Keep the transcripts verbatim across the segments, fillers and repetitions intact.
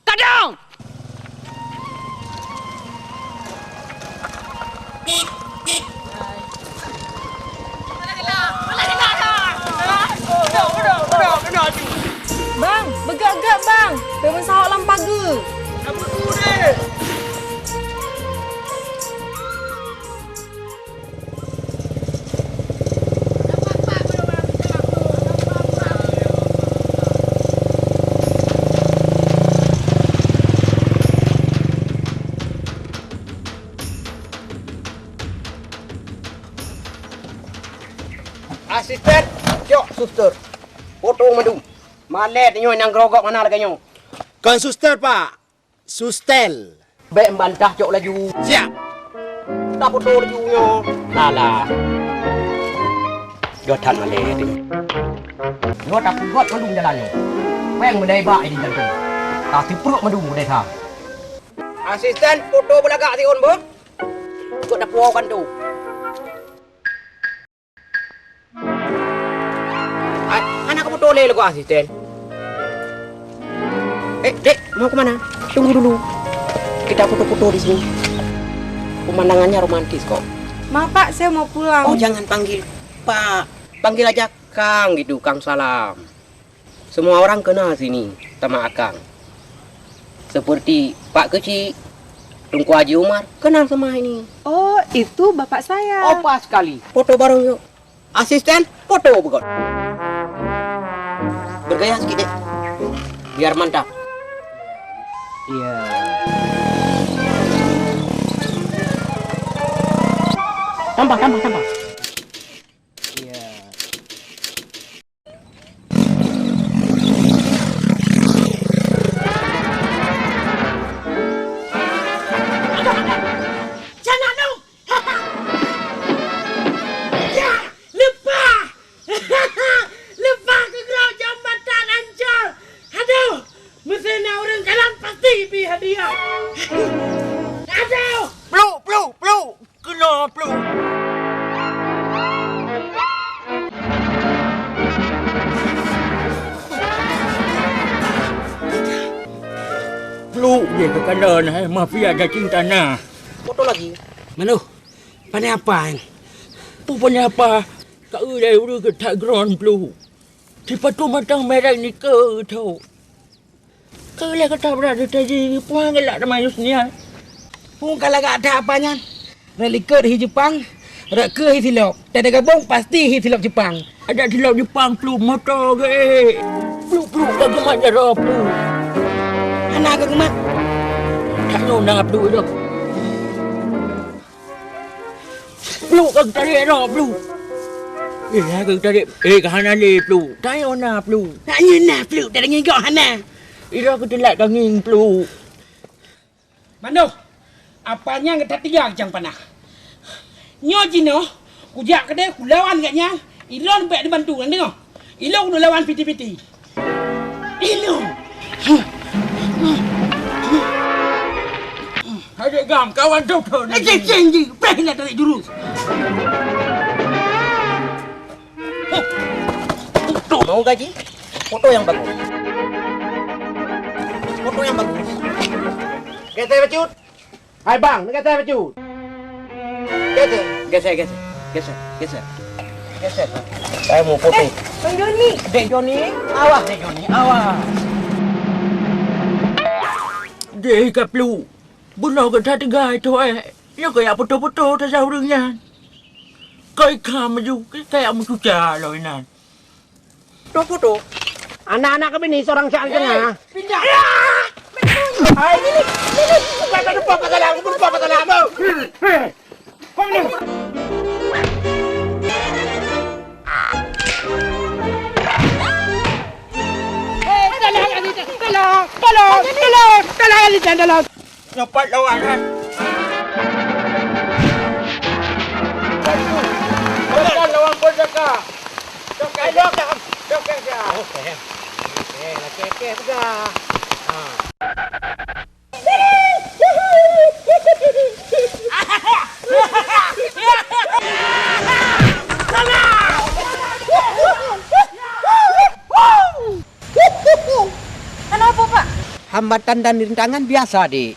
Kadang! Bang, beugét-gét, Bang! Teumeusaho lam pageue! Asisten, cok suster. Potong mandum. Malèe nyoe nyang geurogok hana lagèe nyoe. Kon suster, Pak. Sustel. Bèk bantah cok laju. Siap. Tapoto laju nyoe. Alah. Geuh that malèe teuh. Nyoe tapeugot mandum jalan nyoe. Pèng meudai bak di jantung. Tateuprok mandum meudai that. Asisten, poto beulagak siôn beuh. Kok tapuwoe kan tu. Ai, hana kapoto lé lagoe asisten. Eh, Dek, mau ke mana? Tunggu dulu. Kita foto-foto di sini. Pemandangannya romantis kok. Maaf, Pak, saya mau pulang. Oh, jangan panggil Pak. Panggil aja Kang gitu, Kang Salam. Semua orang kenal sini sama Akang. Seperti Pak Kecik, Teungku Haji Umar, kenal sama ini. Oh, itu bapak saya. Oh, pas sekali. Foto bareng yuk. Asisten, foto begot. Bergaya sikit, Dek. Biar mantap. Iya. Tambah, tambah, tambah. Iya. Jangan dong. Ya, leupah. Leupah keugrok jambatan ancol. Aduh, meusé na ureueng kalon pasti pih hadiah. Aduh. Pluk, pluk, pluk. Keunoe pluek. Pluek jih keukalon hai mafia gasien tanah. Foto lagi. Manoh, pane apa nyan? Peue pane apa? Ka eu lé ureueng geutak gron pluek. Sipatu mantong merek nikeue tho. Keu lheueh gata brat teuji puang galak teuma Yusnia. Peue ka lagak that apa nyan? Rot likot hi Jepang, rot keue hi silop. Tan gabong pasti hi silop Jepang. Adak silop Jepang pluek moto geuh. Pluek-pluek ka geumat jaroe pluek. Hana ka geumat. Tanyoe na pluek lom. Pluek ka geutarek droe pluek. Eh, ka geutarek. Eh, ka hana lé pluek. Tanyoe na pluek. Tanyoe na pluek, tanyoe gok hana. Ira keutelat kangeng pluek. Manoh, apa nyang gata tiga keucang panah? Nyoe jinoe, kujak keudeh kulawan gobnyan, ilôn bèk dibantu, na deungoe? Ilôn kudulawan piti-piti. Ilôn! Hai dek gam, kawan doktor ni. Eh, ceng, ceng, jih. Peh nak tarik jurus. Foto mau gaji? Foto yang bagus. Foto yang bagus. Geser bacut. Hai bang, ni geser bacut. Geser, geser, geser. Geser, geser. Geser. Saya mau foto. Eh, Bang Joni. Dek Joni, awas Dek Joni, awas. Deh kaplu. Bunoe gata teuga itu eh. Nyoe kaya foto-foto tasa ureueng nyan. Koi ka maju, kaya meucuca lom inan. Foto-foto. Anak-anak kami ni seorang si Al Tengah. Pindah. Hai. Bukan pada apa salah, bukan pada apa salah. Kau ni. Eh, tolong, tolong, tolong, tolong, tolong, tolong. Nyopat lawan, eh. Bukan lawan pun cakap. Cokeh, cokeh, cokeh, cokeh. Okey. Okey, okey, okey, pegang. Ha. Salah! Kenapa, Pak? Hambatan dan rintangan biasa, Dik.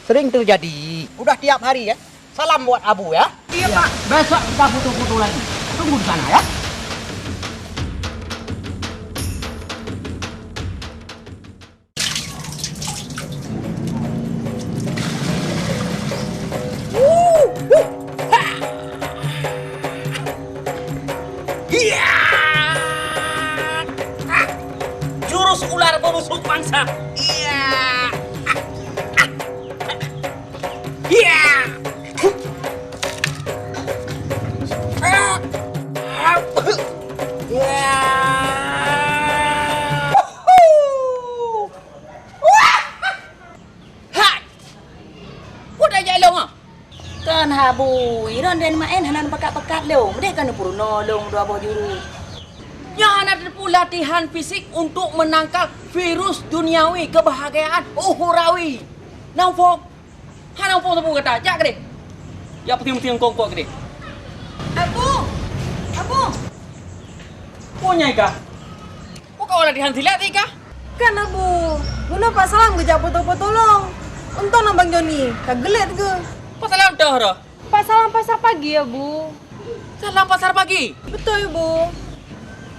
Sering terjadi. Udah tiap hari, ya? Salam buat Abu, ya. Iya, Pak. Besok kita foto-foto lagi. Tunggu di sana, ya. Jurus ular berbusuk pangsa. Hai! Peue tajak lôn, ha? Kon, Abu, droeneuh maén hana neupakat-pakat lôn. Meudeh ka neupeurunoe lôn dua boh jurus. Nyan hana teupeu latihan fisik untuk menangkal virus duniawi kebahagiaan ukhrawi. Nang phôn. Hana phôn sapeue gata, jak keudeh. Jak peuting-peuting kongkot keudeh. Abu! Abu! Peue nyan kah? Peue kah latihan silat tadi kah? Kan, Abu. Bunoe Pak Salam geujak foto-foto lôn. Untông na Bang Joni, ka geulet geuh. Pak Salam toh roh? Pak Salam pasar pagi, Abu. Salam pasar pagi? Beutôi, Bu.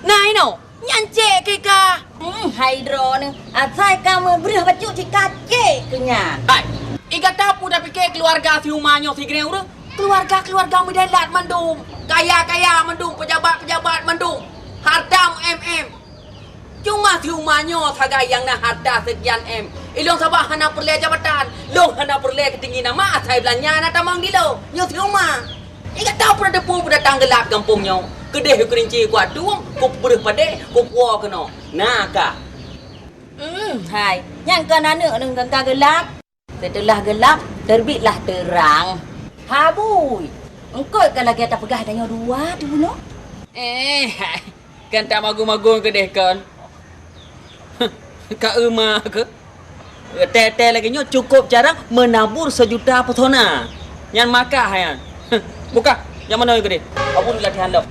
Nah, inoe, nyan cék keu kah? Hmm, hai droeneuh, asai ka meubreuh bacut cit ka cék keu nyan. Hai, i gata peue tapike keuluwarga si Uma nyoe sigoe ureueng? Keuluwarga-keuluwarga meudalat mandum, kaya-kaya mandum, peujabat-peujabat mandum, hareuta M M. Cuma si Uma nyoe sagai nyang na hareuta seukian M. Ilôn sabab hana peureulée jabatan, lôn hana peureulée keutinggi nama asai beulanja na tamong di lôn. Nyoe si Uma. I gata peue na teupeu peudatang geulab gampông nyoe. Keudeh keurinci kuat tueng, kupeubeureue padé, kupuwoe keunoe. Na kah? Hmm, hai. Nyang kon aneuk ngon ka geulab. Seuteulah geulab, teurbitlah teurang. Habui! Eungkôt ka lagée tapeugah tanyoe dua teuh bunoe. Eh, kan tak magun-magun keudeh kon. Ka Uma keuh. Tée-tée lagée nyoe cukôp cara meunabur seujuta peusona. Nyan makah nyan. Bukah, nyang manoe keudeh. Abu latihan lom.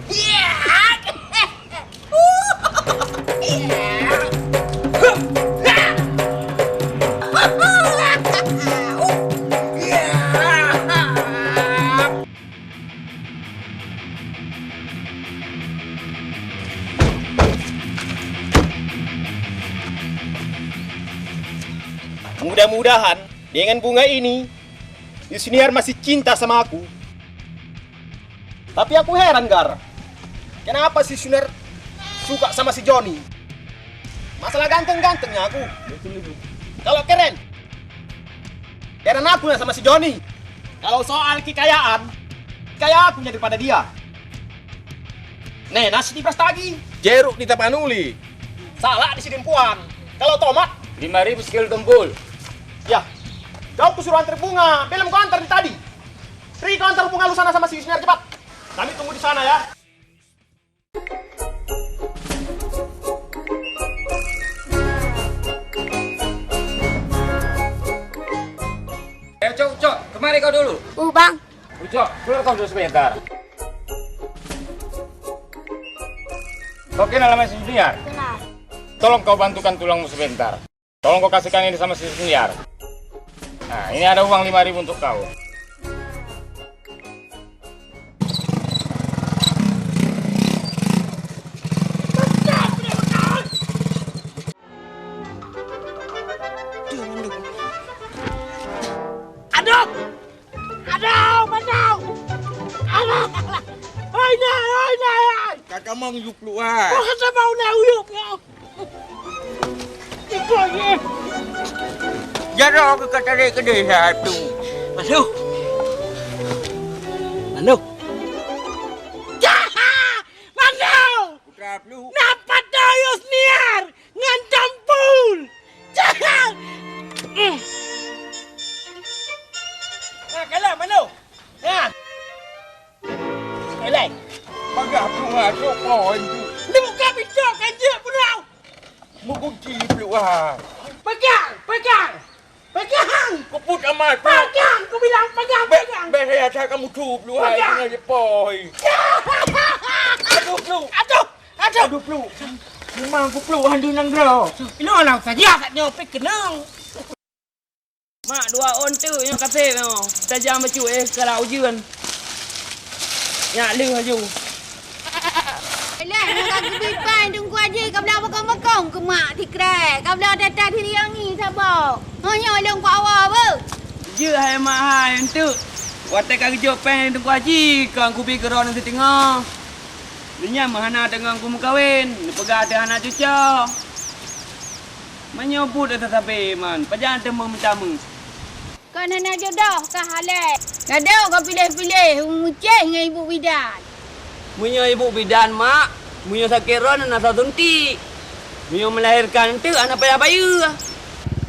Mudah-mudahan dengan bunga ini, Yusniar masih cinta sama aku. Tapi aku heran, Gar. Kenapa si Suner suka sama si Joni? Masalah ganteng-gantengnya aku. Kalau keren, keren aku yang sama si Joni. Kalau soal kekayaan, kaya aku yang daripada dia. Nih, nasi di Prastagi. Jeruk di Tapanuli. Salak di Sidin Puan. Kalau tomat, lima ribu sekilo tumpul. Ya. Kau kusuruh antar bunga, belum kau antar dari tadi. Ri, kau antar bunga lu sana sama si Yusniar, cepat. Kami tunggu di sana, ya. Eh, Ucok, Ucok, kemari kau dulu. Uh, Bang. Ucok, keluar kau dulu sebentar. Kau kenal sama si Yusniar? Kenal. Tolong kau bantukan tulangmu sebentar. Tolong kau kasihkan ini sama si Sunyar. Nah, ini ada uang lima ribu untuk kau. Aduh! Aduh, mana? Alah, alah. Hai, nai, hai, nai, hai. Kakak mang yuk keluar. Oh, kata mau nai uyuk, ya. Ikut, ya. Jaroe keu ka tarek keudeh satu. Manoe. Manoe. Manoe. Putra Pluh. Napa dayus niar? Ngan campur. Jangan. Hmm. Nah, kalah, Manoe. Nah. Elai. Bagah Pluh, ah, cok pohon tu. Ni buka pintu, kan je, Pluh. Mukunci Pluh, ah. Pegang, pegang. Pegang. Kuput amat, Pluh. Pegang, ku bilang pegang, pegang. Beh, ya, saya kamu tu, Pluh, ah. Pegang. Ini aja, poi. Aduh, Pluh. Aduh. Aduh. Aduh, Pluh. Memang ku Pluh, handu nang gero. Inoe lah saja kat nyoe pih keunong. Mak, dua ôn teuk nyoe kaseb nyoe. Tajam bacut, eh, kala ujeuen. Nyak lheueh laju. Alah, nyoe ka geubi péng Teungku Haji, ka blah bokong-bokong keu mak sikrek. Ka blah data siriangi saboh. Ho nyoe lôn kuawa beuh. Jeuet hai mak hai eunteuk. Watèe ka geujok péng Teungku Haji, kon kubi keu droeneuh siteungoh. Neunyan meuhana teungoh kumeukawen, neupeugah teuh hana cocok. Meunyoe buet ata sabe man, pajan teuma meutameuh. Kon hana jodoh kah, Alek? Gadôh ka piléh-piléh, meucéh ngon ibu bidan. Meunyoe ibu bidan, mak, meunyoe sakét droe na soe suntik. Meunyoe meulahérkan eunteuk hana payah bayeue.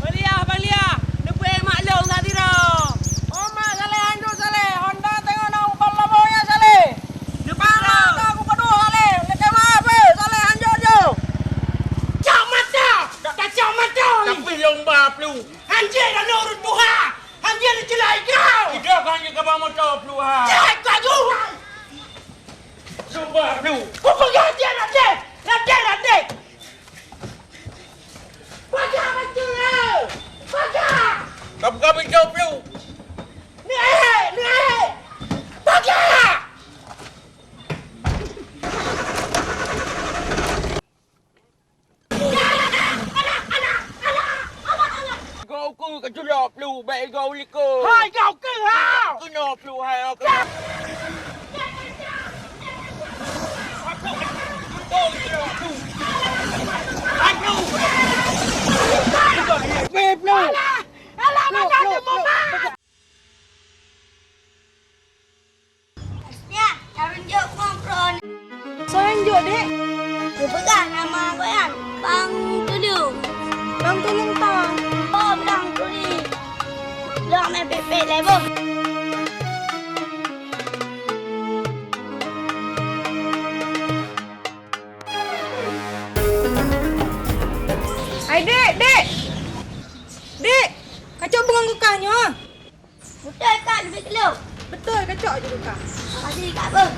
Bang Liah, Bang Liah, neupeu mak lôn that sidroe. Oh, mak, Saleh, hanjeuet, Saleh. Honda teungoh na umpal laboe nyan, Saleh. Neupeu mak, ka kupadoh, Saleh. Neukeuh maaf, eh, Saleh, hanjeuet, jeuh. Cok mata! Ka cok mata ni! Tapi lôn ba plueng. Hanjeuet aneuk ureueng tuha! Hanjeuet neuceulak ikau! Ideh ka hanjeuet kaba moto plueng ha! Jai ka juhai! Sumpah plueng! Kupeugah hanjeuet raden! Raden, raden! Pakai macam ni! Pakai! Kabu-kabu hijau plueng! Ni eh! Ni eh! Pakai! Gau keu ka culok plueng, bèk gau likot. Hai gau keu ha! Keunoe plueng hai, keunoe. Aduh! Plueng, plueng. Alah, alah, plueng, plueng, plueng. Aslia, tareunjok ngon Pron. Soe nyang jok, Dek? Geupeugah nama gobnyan, Bang Tulung. Bang Tulung ta? Oh, Bang Tulung. Lôn mè pèt-pèt lé boh. Hai, Dek, Dek! Dek, kacok beungon keu kah nyoe. Beutôi ka leubeh keu lôn? Beutôi, kacok ju kah. Makasih kak beuh.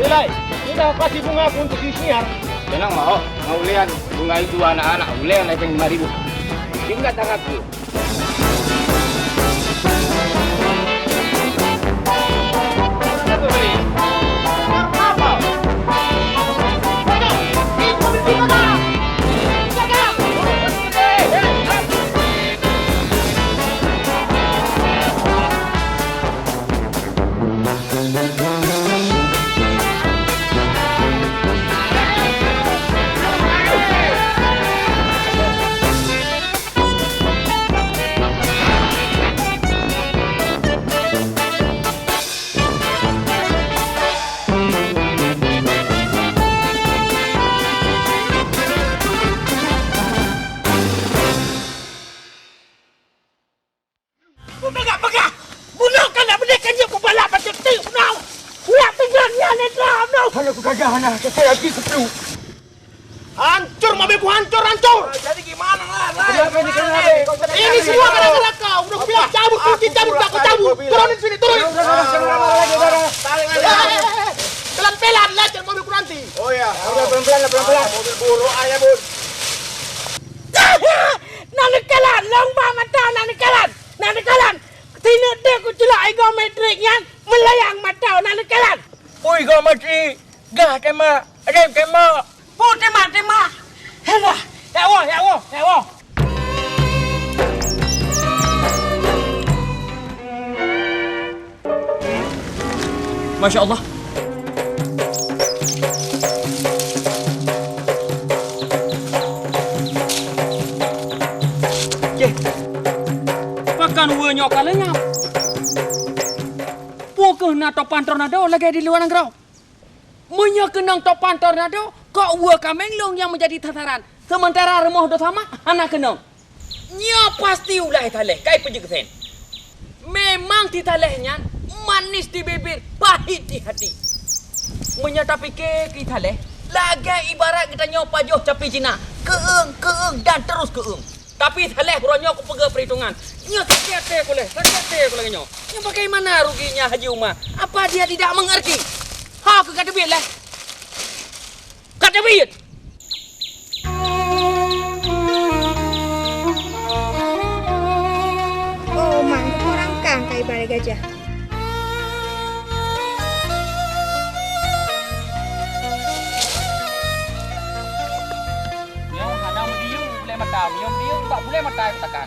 Ilai, sudah kasih bunga aku untuk si Syiar. Tenang, Mak. Mau ulean bunga itu anak-anak, ulean lima ribu. Ingat tanganku. Peugah-peugah! Bunoe ka na beudeh ka jeuet mubalak bak teuk-teuk bunoe! Uyak tinggai nyan, Indra, bunoe! Hana peugah hana, sesuai lagi keu plueng. Hancur mobilku, hancur, hancur! Jadi gimana, Ran? Kenapa ini, kenapa? Ini semua gara-gara kau! Udah bilang cabut, kunci cabut, aku cabut! Turunin sini, turunin! Pelan-pelan, lecet mobilku nanti! Oh ya, udah pelan-pelan lah, pelan-pelan. Mobil buruk aja, Bun. Na neukalon, lôn ba mata na neukalon, na neukalon. Sineuk deuh kuculok igoe metrik nyan, meulayang mata na neukalon. Ui, igoe metrik, gah teuma, rem teuma. Pu teuma, teuma. Helah, ya Allah, ya Allah, ya Allah. Masya Allah. Yeh. Nyan weue nyoe ka leunyap. Peu kheueh na topan tornado lagèe di luwa nanggroe? Meunyoe keunong topan tornado, kok weue kaméng lôn nyang meujadi sasaran, seumeuntara rumoh dosa mak hana keunong. Nyoe pasti ulah Saleh, kai peujeuet keusen. Memang si Saleh nyan manis di bibir, pahit di hati. Meunyoe tapike keu Saleh, lagèe ibarat geutanyoe pajoh capi Cina, keueung, keueung, dan terus keueung. Tapi Saleh uroe nyoe kupeugah peuhitungan. Nyoe sakét até ku lé, sakét até ku lagèe nyoe. Nyoe bagaimana ruginya Haji Uma? Apa dia tidak mengerti? Ha, keu ka teubiet lé. Ka teubiet. Oh, man, orang kang kai balai gajah. Nyoe hana meudiyeueng bulèe mata, meunyoe meudiyeueng bak bulèe mata takah.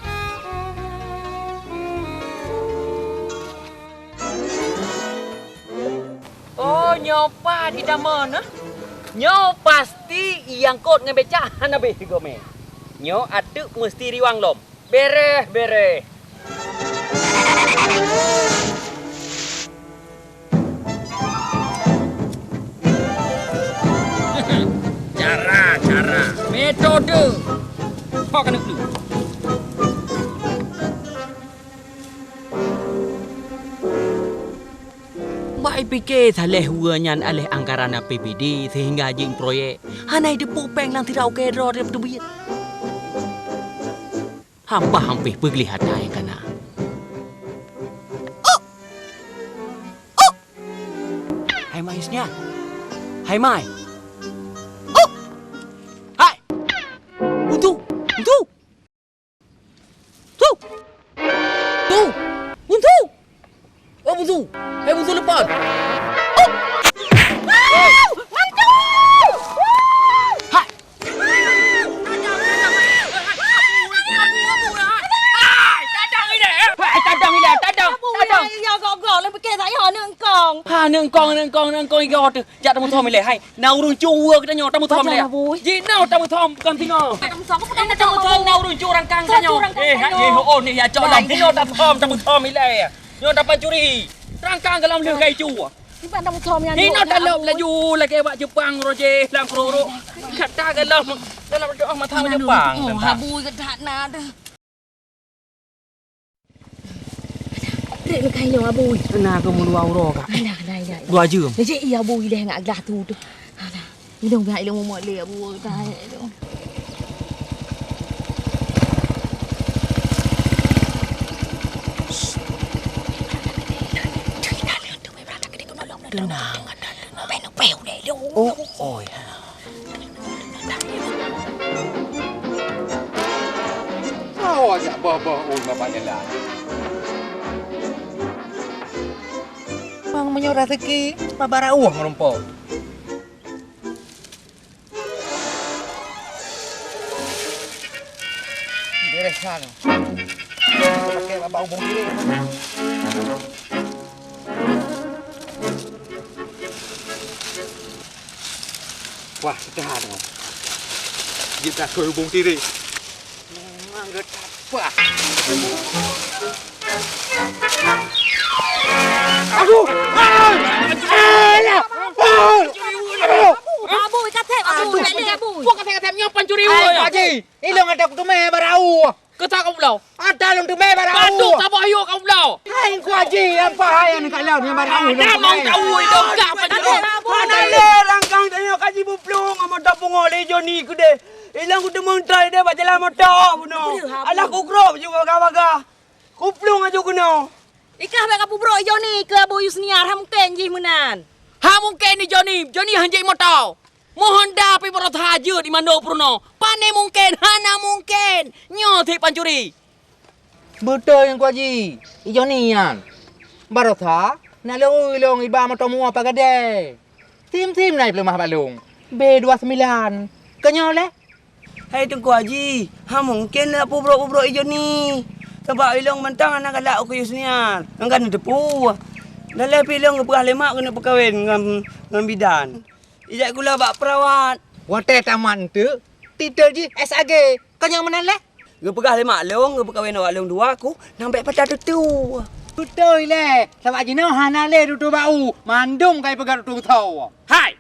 Oh, nyoe pat itamong, nah? Nyoe pasti iangkot ngon becak hana beh sigomé. Nyoe ateueh meusti riwang lom. Beréh, beréh. Cara, cara, metode. Ho keuneuk dulu. Bak ipike Saleh weue nyan aléh anggaran A P B D sehingga jimeuproyek, hana jiteupeu péng lam sira ukée droe teubiet. Hampah ampéh peugleh ata nyang kana. Hai Mai Yusnia. Hai Mai. Hai. Buntu. Buntu. Tu. Tu. Buntu. Oh, Buntu. Hai, Buntu, lepas. Oh. Hai. Hai, tadang ilée, tadang, tadang. Abu, ya, ya, gok-gok, lé pikée saya aneuk engkong. Ha, aneuk engkong, aneuk engkong, aneuk engkong, igoe teuh. Jak tameuthom ilée, hai. Na ureueng cue geutanyoe, tameuthom ilée. Abu. Jinoe tameuthom, bukan singoh. Tameuthom, tameuthom, na ureueng cue rangkang tanyoe. Eh, hai, eh, oh, ni ya, cok lom. Jinoe tathom, tameuthom ilée. Nyoe tapancuri. Rangkang golom lheueh kai cue. Simpan tameuthom nyan. Inoe talop laju lagée bak Jepang roje lam keururuk. Gata golom, golom doh mata Jepang. Oh, Abu geudak na deh. Trek leukai nyoe, Abu. Na keu meuluwa uroe, Kak. Alah, alah, alah. Dua jeuem. Lejek iya, Abu, ilée ngat glah tu, tu. Alah. Idong biar ilong momot le, Abu, geutai tu. Tenang. Oh, oh, ya. Awak jak boh-boh ui Bapak Nila. Bang meunyoe raseuki, babara ueh meurumpok. Beres sang. Pakai babah ubung kiri. Wah, sudah tu. Dia dah ke hubung diri. Memang geutabah. Aduh! Ah! Alah! Ah! Aduh! Abu, katek, Abu, katek, Abu. Bukan katek-katek, nyopan curi. Hai, Pak Haji, ilong ada kutumeh barau. Keu sa ka pulo? Ata lôn teumé barau. Bandum saboh yôh ka pulo. Hai, Teungku Haji, apa hai nyang ka lôn nyang barau? Ada mau tahu itu enggak apa dulu? Mana lé rangkang tanyoe ka jibuplueng sama tapungo lé Joni keudeh. Ilang kuteumong tai deh bak jalan moto bunoe. Alah kugrob juga bagah-bagah. Kuplueng aju keunoe. Ikah bèk kapeubrok Joni keu Abu Yusniar, ha mungken jih meunan. Ha mungken ni Joni, Joni hanjeuet moto. Mohon da pih baroesa jeuet di mandum peurunoe. Pane mungken, hana mungken. Nyoe sit pancuri. Beutôi Teungku Haji, i Joni nyan. Baroesa na lôn ilong iba moto muah Pak Gadée. Sim-sim na ipeuleumah bak lôn. B dua sembilan. Keu nyoe lé? Hai Teungku Haji, ha mungken na peubrok-peubrok i Joni. Sabab ilong mantong hana galak u keu Yusniar. Ngon ka neuteupeue. Daleh pih ilong geupeugah lé mak keuneuk peukawen ngon, ngon bidan. Ijak gula bak peurawat. Watèe tamat eunteuk, titel jih S A G. Ka nyang meunan lé? Geupeugah lé mak lôn, geupeukawen awak lôn dua ku, nang bèk patat tutue. Beutôi lé, sabab jinoe hana lé tutue bak u, mandum ka jipeugah tutue geutanyoe. Hai!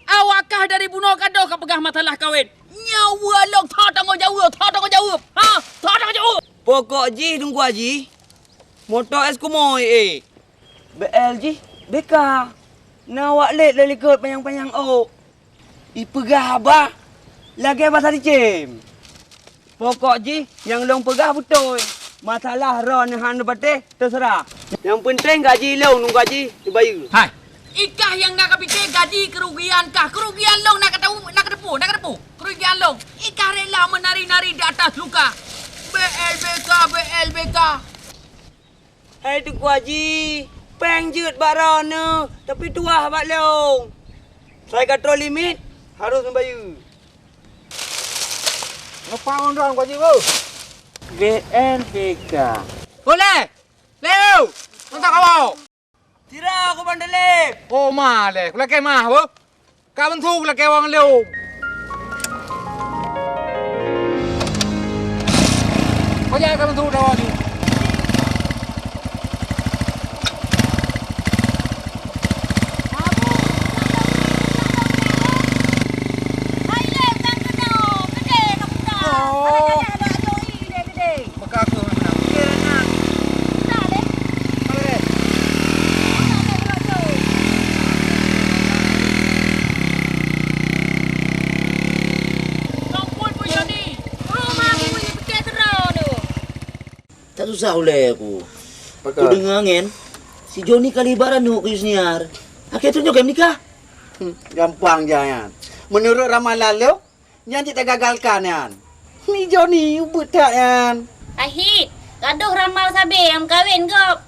Awak kah dari bunoe ka doh ka peugah masalah kawen. Nyoe weueh lôn tho tanggong jaweueb, tho tanggong jaweueb. Ha? Tho tanggong jaweueb. Pokok jih Teungku Aji, moto es kumoe ék. B L jih B K. Na awak lét lé likot panyang-panyang ôk. Ipeugah haba lagèe basa cicém. Pokok jih nyang lôn peugah beutôi. Masalah droeneuh hana neupatéh, teuseurah. Nyang peunteng gaji lôn nunggu gaji neubayeue. Hai! Ikah nyang na kapike gaji keurugian kah, keurugian lôn na kateu-, na kateupeue, na kateupeue. Keurugian lôn, ikah rela meunari-nari di atas luka. B L B K, B L B K. Hai Teungku Aji, péng jeuet bak droeneuh, tapi tuwah bak lôn. Sai ka troh limit, harôh neubayeue. Ngapa ngon droe Teungku Aji, beuh? B L B K. Boleh! Leu! Mantap kawo! Sira ku ban telep. Oh, ma lé, kulakèe mah, beuh. Ka meusu lakèe wang lôn. Pajak ka meusu dawa jih. Meuka kheueh meunan. Mikir nyan. Sa lé. Sa lé. Sa lé beurojô. Ampôn, Pu Joni. Oh, ma, Pu, pike keudroe tu. Tak susah ulèe aku. Pakon? Kudeungö angén, si Joni ka libat aneuk keu Yusniar. Akhé tunyok kém nikah. Hmm, gampang ja nyan. Meunurot ramalan lôn, nyan cit tagagalkan nyan. Ni Joni ubeut that nyan. Ahit, gadôh ramal sabe nyang meukawen gob.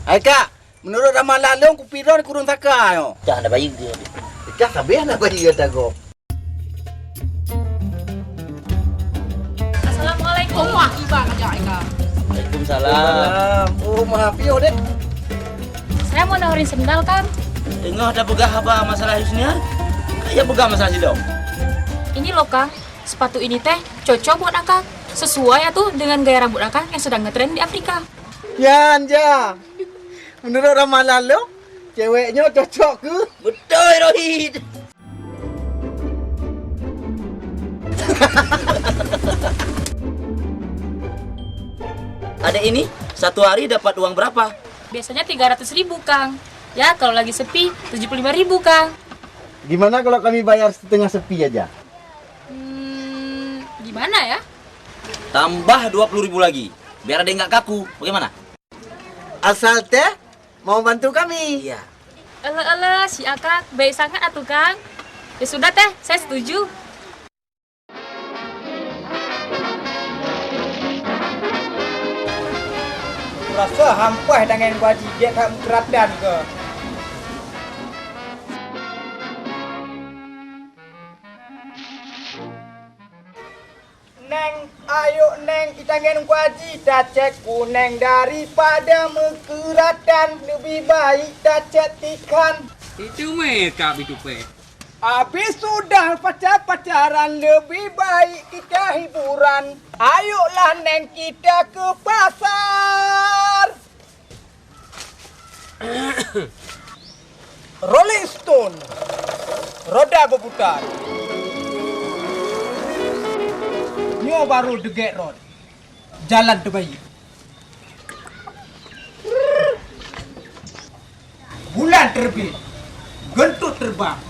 Hai kak, meunurot ramalan lôn kupi droe di Kureueng Saka nyoe. Dah na bayeue. Dah sabe na bayeue ata gob. Assalamualaikum. Oh, wah, iba ngajak Eka. Waalaikumsalam. Salam. Oh, maaf yo deh. Saya mau nawarin sendal, Kang. Teungoh tapeugah haba masalah Yusniar, ka ya peugah masalah sidong. Ini loh, Kang, sepatu ini teh cocok buat Akang. Sesuai atuh dengan gaya rambut Akang yang sedang ngetren di Afrika. Nyan ja. Meunurot ramalan lôn, cewek nyoe cocok keu. Beutôi, Rohit. Adek ini satu hari dapat uang berapa? Biasanya tiga ratus ribu, Kang. Ya, kalau lagi sepi, tujuh puluh lima ribu, Kang. Gimana kalau kami bayar setengah sepi aja? Hmm, gimana ya? Tambah dua puluh ribu lagi, biar adek nggak kaku. Bagaimana? Asal teh mau bantu kami. Iya. Euleuh-euleuh, si Akang, baik sangat atuh, Kang. Ya sudah teh, saya setuju. Kurasa hampah tangan Teungku Aji, gét that meukeuratan keu. Neng, ayo Neng, itangen Teungku Aji tacet kuneng, daripada meukeuratan leubeh baik tacet tikhan. Itu meh ka bitupée. Habis sudah pacar-pacaran, leubeh baik kita hiburan. Ayolah Neng, kita ke pasar. Rolling Stone, roda berputar. Nyoe baru The Gate Road, jalan terbaik. Bulan terbit, geuntut terbang.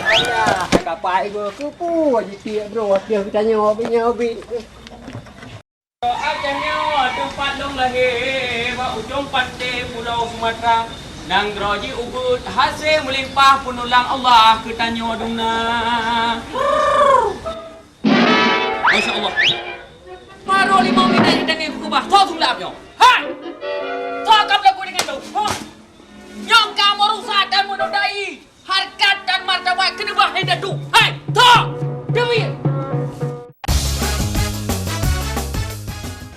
Alah, kapai gua kupu, aji tiek bro, dia geutanyoe, binyoe, bi. Aceh nyoe teumpat lôn lahé, bak ujong panté Pulo Sumatra. Nanggroe jih ubit, hasé meulimpah, peunulang Allah keu tanyoe dum na. Masya Allah. Baru lima minit ditanggai keubah, tho tulap nyoe. Hai! Tho kamu lakukan dengan tu. Ha? Nyoe kamu rusak dan menodai harkat dan martabat keuneubah indatu. Hai, tho! Dewi!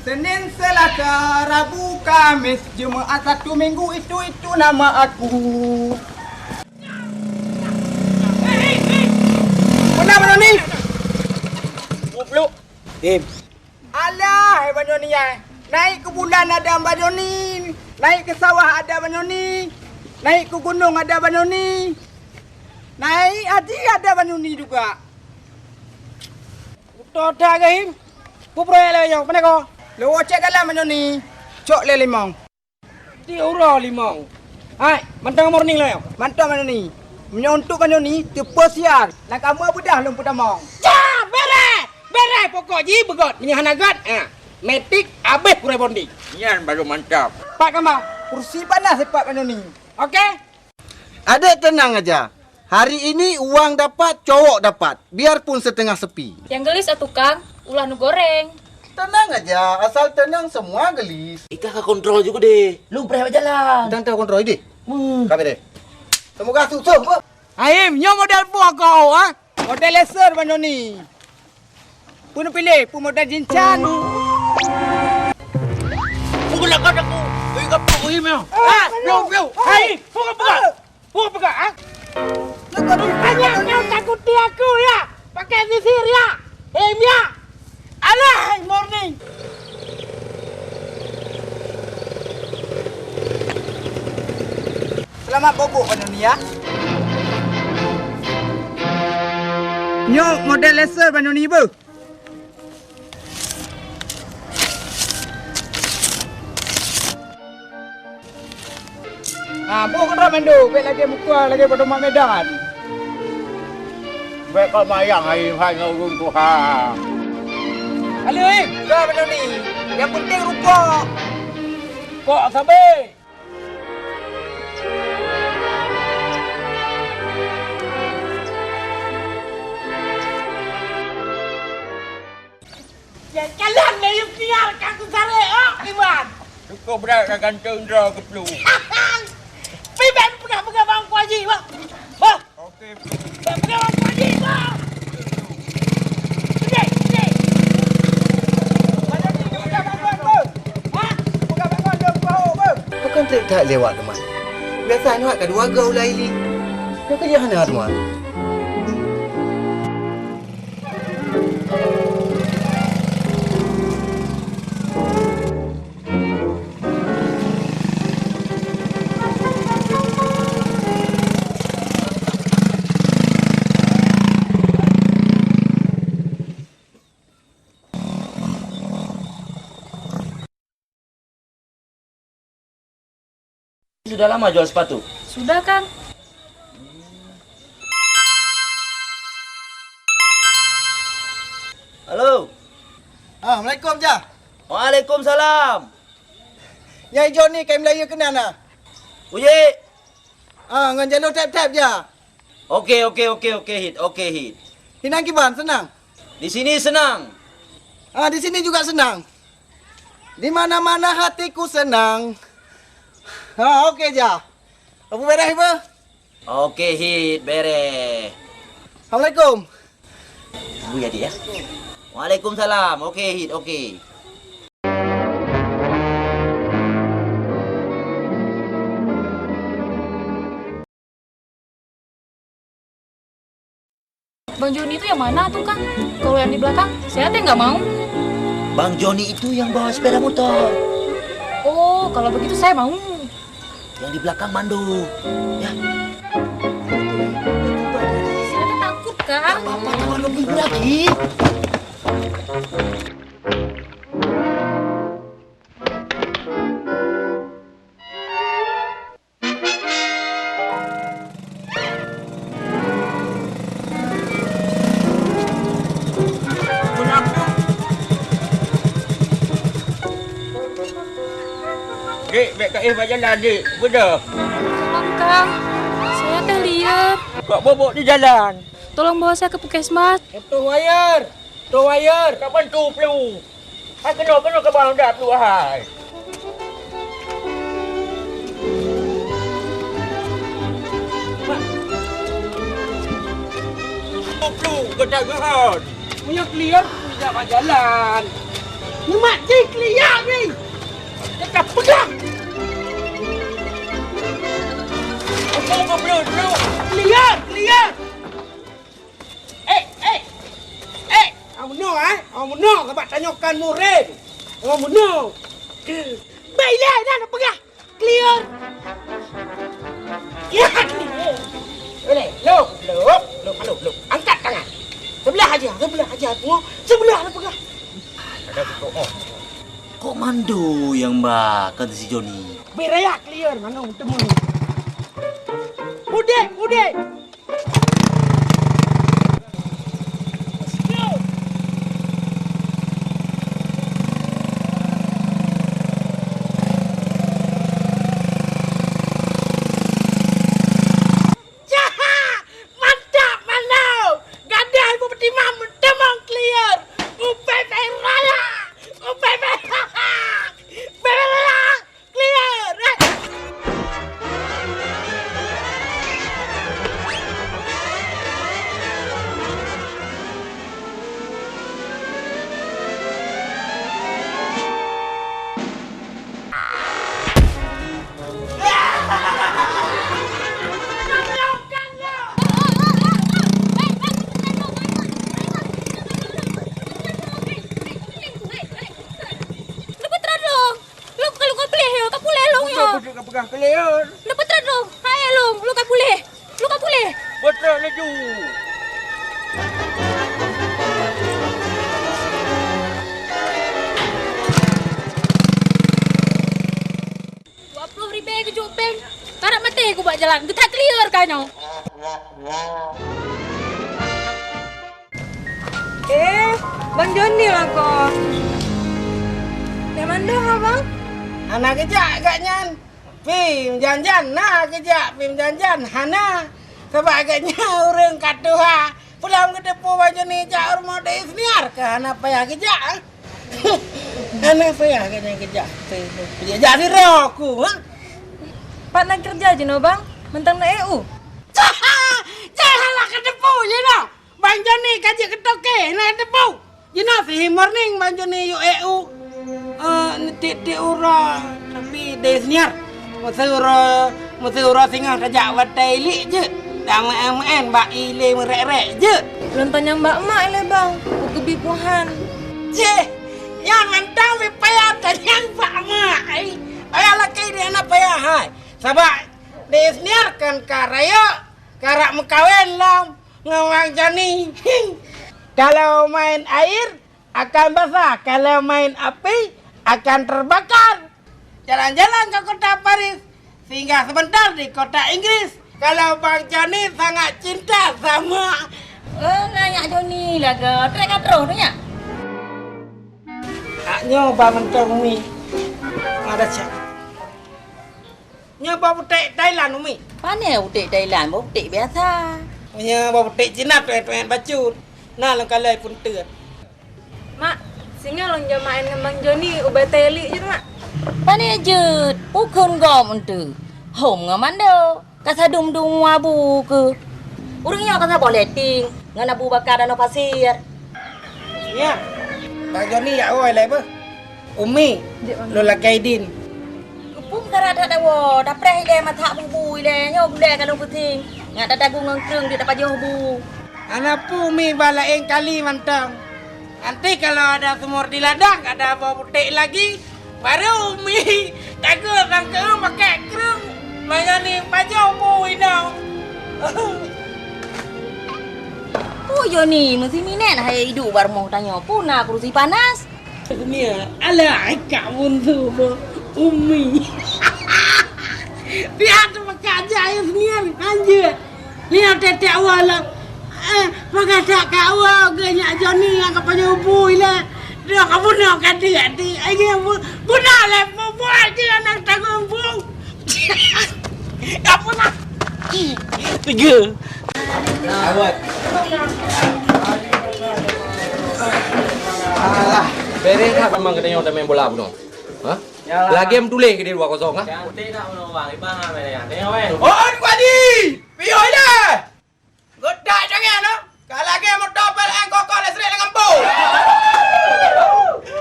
Senin, Selasa, Rabu, Kamis, Jumaat, Sabtu, Minggu, itu, itu nama aku. Mana Bang Doni? Goblok. Dim. Alah, hai Bang Doni, ai. Naik ke bulan ada Bang Doni. Naik ke sawah ada Bang Doni. Naik ke gunong ada Bang Doni. Naik haji ada Bang Doni juga. Beutôi that, Gahim. Peue proyek lé nyoe? Pane ko? Lôn cek dalam Bang Doni. Cok lé limong. Di uroe limong. Hai, mantong morning lé nyoe. Mantong Bang Doni. Meunyoe untuk Bang Doni, teupeu siar. Nang kamoe beudah lôn peutamong. Cah, bereh! Bereh pokok jih beugot. Meunyoe hana got, ha. Metik abéh kurai bonding. Nyan baru mantap. Pat kama? Kursi panas sipat Bang Doni. Oke? Adek tenang aja. Hari ini uang dapat, cowok dapat, biarpun setengah sepi. Nyang geulis, ah, tukang, ulah neugoreng. Tenang aja, asal tenang semua geulis. Ika ka kontrol juga deh. Lu preh jalan. Tang tang kontrol deh. Hmm. Kabe deh. Semoga sukses, Bang. Aim, nyoe model buah kau, ha? Model laser Bang Doni. Peue neupiléh, peue model jinchan. Peue geulakat aku? Ui, kapok, ui, meuh. Ah, piu, piu. Hai, peue ka peugah? Peue ka peugah, ah? Hanya kau takuti aku, ya? Pakai sisir, ya? Hem, ya? Alah, morning. Selamat bobok, Bang Doni, ya. Nyoe model laser Bang Doni beuh. Ha, boh keudroe mandum, bèk lagèe mukua, lagèe padum mak Medan. Bèk kau mayang hai, hai ngon ureueng tuha. Halo, eh, ka Bang Doni. Nyang penting rukok. Kok sabe? Jalan-jalan na yue tinggai ka kusaré, oh, Iwan. Cukup brat ka gantung droe geuplu. Pi bèk peugah-peugah bang Haji, bah. Bah. Oke. Bèk peugah bang Haji, bah. Sini, sini. Mana ni? Peugah bang Wan, bah. Ha? Peugah bang Wan, bah. Bukan trik that lewat teman. Biasa nyoe ka dua go ulai li. Nyoe ka hana teman. Sudah lama jual sepatu? Sudah, Kang. Halo. Ah, Assalamualaikum, Jah. Waalaikumsalam. Nyang ijo ni kayém layeue keunan na. Uji. Ah, ngon jalô tép-tép, Jah. Oke, oke, oke, oke, Hit. Oke, Hit. Hinan kiban, senang? Di sini senang. Ah, di sini juga senang. Di mana-mana hatiku senang. Ha, oke, Jah. Abu bereh, Ibu? Oke, Hit, bereh. Assalamualaikum. Tunggu ya, Dik, ya. Waalaikumsalam. Oke, Hit, oke. Bang Joni itu yang mana tuh, Kang? Kalau yang di belakang, saya teh nggak mau. Bang Joni itu yang bawa sepeda motor. Oh, kalau begitu saya mau. Yang di belakang Mando, ya. Saya teh takut, Kang. Apa-apa, teman lebih lagi. Dek, bèk kaéh bak jalan, Dek. Beudôh. Tolong, Kang. Saya teh lieur. Kok bobok di jalan? Tolong bawa saya ke puskesmas. Butuh wayeur. Butuh wayeur. Kapan tu, Pelu? Hai keunoe, keunoe ka bang dak pluek hai. Pluek, pluek, geutak geuhon. Meunyoe clear, tidak majalan. Nyoe mak jih clear ni. Ka peugah! Aku geubloe dulu. Clear, clear! Eh, eh, eh! Awak meunoe, eh? Awak meunoe, sabab tanyoe kan murim. Awak meunoe. Baiklah, dah, dah peugah. Clear. Ya, clear. Boleh. Lop, lop, lop, lop, lop. Angkat tangan. Sebelah aja, sebelah aja. Tengok, sebelah ada pegang. Ada kutuk, oh. Kok mando yang ba kata si Joni? Beraya clear, mana temu ni? Udek, udek. Mantap, mantap! Gadoh ibu peutimang meuteumong clear! Upepet raya! Upepet raya! Clear! Leupah trang droe! Lôn ka lôn ka puléh yo, ka puléh lôn yo. Beutôi, beutôi ka peugah puléh yo. Leupah trang droe! Hai lôn, lôn ka puléh! Lôn ka puléh! Beutôi laju! Dua ploh ribèe keuh jok péng, karap maté ku bak jalan, geuthat clear ka nyoe. Eh, Bang Joni lakoe. Nyan mandum, Abang? Hana geujak gobnyan. Pih meujan-jan na geujak, pih meujan-jan hana. Sabab gobnyan ureueng ka tuha. Peue lom geuteupeue Bang Joni jak u rumoh Dek Isniar keu hana payah geujak. Hana payah keuneuk geujak. Jak sidroe ku, ha? Pat na keureuja jinoe, Bang? Mantong na E U? Janganlah kateupeue jinoe. Bang Joni ka jeuet keu toke, na kateupeue. Jinoe pih morning Bang Joni yue E U. Eh, tiep-tiep uroe, tapi Dek Isniar. Meuseu uroe, meuseu uroe singoh tajak watèe ilik jeuet. Tameu'en-meu'en bak ilèe meurèk-rèk jeuet. Lôn tanyong bak mak ilèe, Bang, peue keubi puhan. Ceh, nyan mantong pih payah tanyong bak mak, ai. Payah lakèe di hana payah, hai. Sabab Dek Isniar kan ka rayeuk, karap meukawen lom ngon Bang Joni. Kalau main air, akan basah, kalau main api akan terbakar. Jalan-jalan ke kota Paris, singgah sebentar di kota Inggris. Kalau Bang Joni sangat cinta sama... Eh, nyan Nyak Joni lagoe. Trép ka troh tu, Nyak? Ak nyoe ba mantong, Umi. Ada siap. Nyoe boh putéh Thailand, Umi. Pane putéh Thailand, boh putéh biasa. Nyoe boh putéh Cina tuét-tuét bacut. Na lôn kalon peunteuet. Mak, singoh lôn jak maén ngon Bang Joni u Batèe Ilik jeuet, Mak. Pane jeuet, peue kheun gob eunteuk. Hom ngon mando. Ka sadum-dum abu keuh. Ureueng nyoe ka saboh letting ngon Abu Bakar Danoe Pasir. Nyak, Bang Joni jak woe ilèe beuh. Umi, lôn lakèe idin. Keupeue meukarat that dawoe, tapreh ilèe masak bubu ilèe, nyoe gulèe ka lôn peusieng. Ngat tatagun ngon kreueng duek tapajoh bu. Hana peue Umi, bah laén kali mantong. Nanti kalau ada sumur di ladang, ada boh putéh lagi, baru Umi tagun sangkeu pakai kreueng, manyani pajoh bu inong. Peue Joni, meusi minèt hai iduek bak rumoh tanyoe, peue na kurusi panas? Nia, alah, kak buntu boh Umi. Pihak tu pakai aja air senian, lanjut. Nyoe tiep-tiep awak lom. Eh, peugah that keu awak, geuh Nyak Joni nyang ka pajoh bu ilèe. Dia ka bunoe ka deuek di. Ai, geuh bu-, bunoe lé, bu-, buat geuh aneuk tanggong bu. Ka bunoe. Tiga. Awak. Alah, beres that memang kata nyoe main bola bunoe. Ha? Lagèe meutuléh keu di dua kosong, ha? Cantik tak bunoe, Bang? Ibang ah, main yang. Tengok, weh. Oh, Kuali! Piôh ilèe! Geudak jangan, ha? Ka lagèe moto P L N kokoh listrik lam gampông.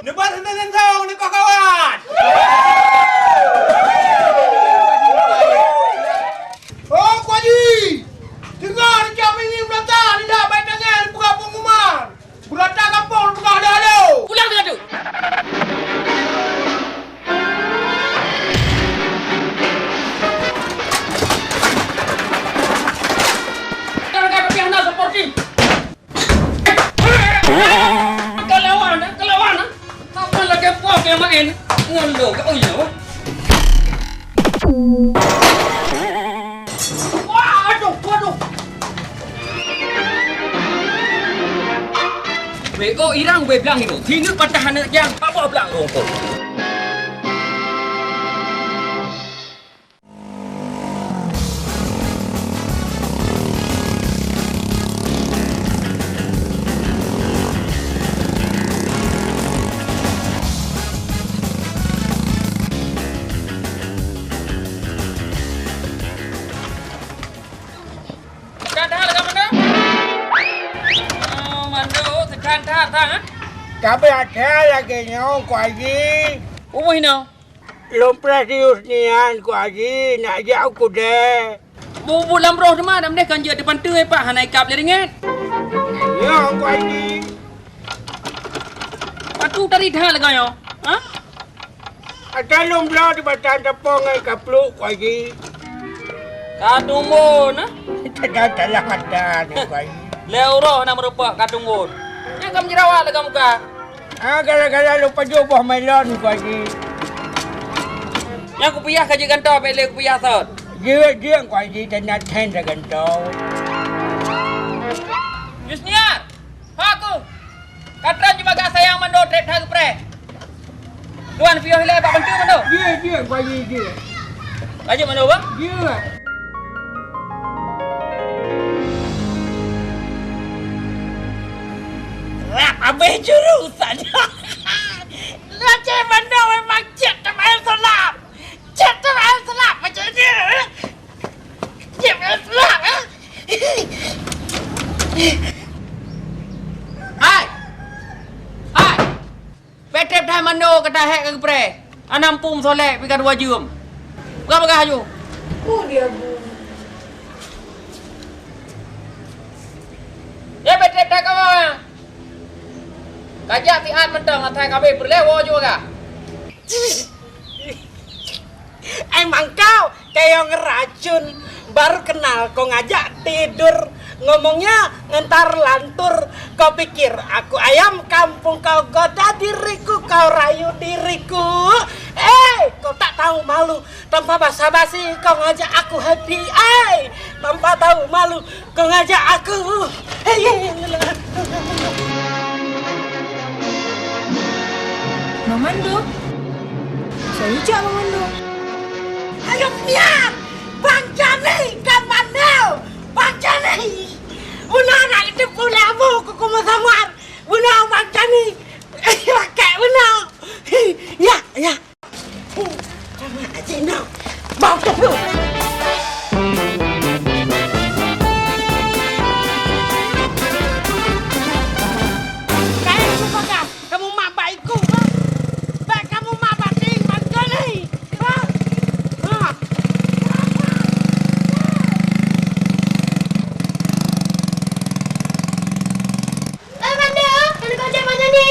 Neuba sentong-sentong neukoh kawan. Wah, aduh, waduh. Weh, oh, irang, weh, blang hino. Sini patah aneuk jang, apa blang rongkok? Teukan that lagèe mana? Oh, Mando, teukan that, ha? Tapi ada lagèe nyoe, Teungku Haji. Uwuh inoe. Lôn preh si Yusniar, Teungku Haji, nak jak u keudè. Bu-, bu lam roh teuma, dak meudeh kan jeuet dipanteue, Pak, hana ikab lé ringgit. Nyoe, Teungku Haji. Patu tari that lagèe nyoe, ha? Ata lôn bloe di batang teupông ngon kapluk, Teungku Haji. Ka tumbon, ha? Teuka dalam mata ni, Teungku Haji. Lé uroe na meurupak ka tumbon. Nyan ka meujerawat lagèe muka. Ah, gara-gara lôn pajoh boh melon, Teungku Haji. Nyan kupiah ka jeuet gantoe, bèk lé kupiah sot. Jeuet, jeuet, Teungku Haji, teunak then sagantoe. Yusniar! Ho aku! Ka trôn jeumagah sayang Mando trép that geupreh. Tuan piôh ilèe bak bantu Mando. Jeuet, jeuet, Teungku Haji, jeuet. Ka jeuet Mando, bah? Jeuet. Rap abéh juru saja. Lacé Mando memang cit teumai sulap. Cit teumai sulap macam ni. Cit teumai sulap, eh? Hai! Hai! Peutrép that Mando ka tahèk ka geupreh. Hana muphom soe lé pih ka dua jeuem. Peugah-peugah aju. Oh, dia bu. Ya, peutrép that kamoe. Ka jak siat mantong, asai ka abéh peureulèe woe aju peugah. Emang kau kayak ngeracun, baru kenal kau ngajak tidur. Ngomongnya ngentar lantur, kau pikir aku ayam kampung, kau goda diriku, kau rayu diriku. Eh, kau tak tahu malu, tanpa basa-basi kau ngajak aku happy. Eh, tanpa tahu malu, kau ngajak aku. Hei, hei, hei. Mamando? Saya jak Mamando. Ayo pian! Bang Jani kan Mando! Bang Jani! Una nak itu pula bu kuku musamar. Una Bang Jani. Pakai una. Ya, ya. Cina, bau teupeu. Kaén cuba kah, kamu mak bak iku, ha? Bèk kamu mak bak ting, bak geuh ni, ha? Ha? Eh, Bang Dek, keuneuk keu Bang Jani?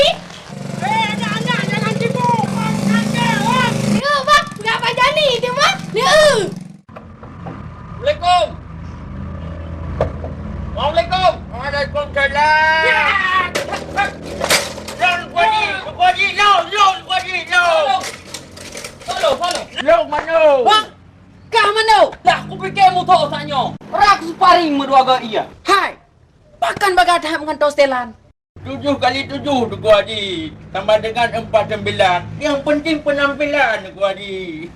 Eh, anak-anak, jangan sibuk, Bang Dek, Bang. Yo, Bang, peugah Bang Jani, tu, Bang. Yo. Assalamualaikum. Waalaikumsalam. Ya. Lôn, Teungku Haji, Teungku Haji, lôn, lôn, Teungku Haji, lôn. Halo, halo. Lôn, Mano? Bang, kah Mano? Dah, kupike muto saat nyoe. Rak sparring meudua geu iya. Hai, pakon bagah that meugantoe setelan? Tujuh kali tujuh, Teungku Haji, sama dengan empat sembilan. Yang penting penampilan, Teungku Haji.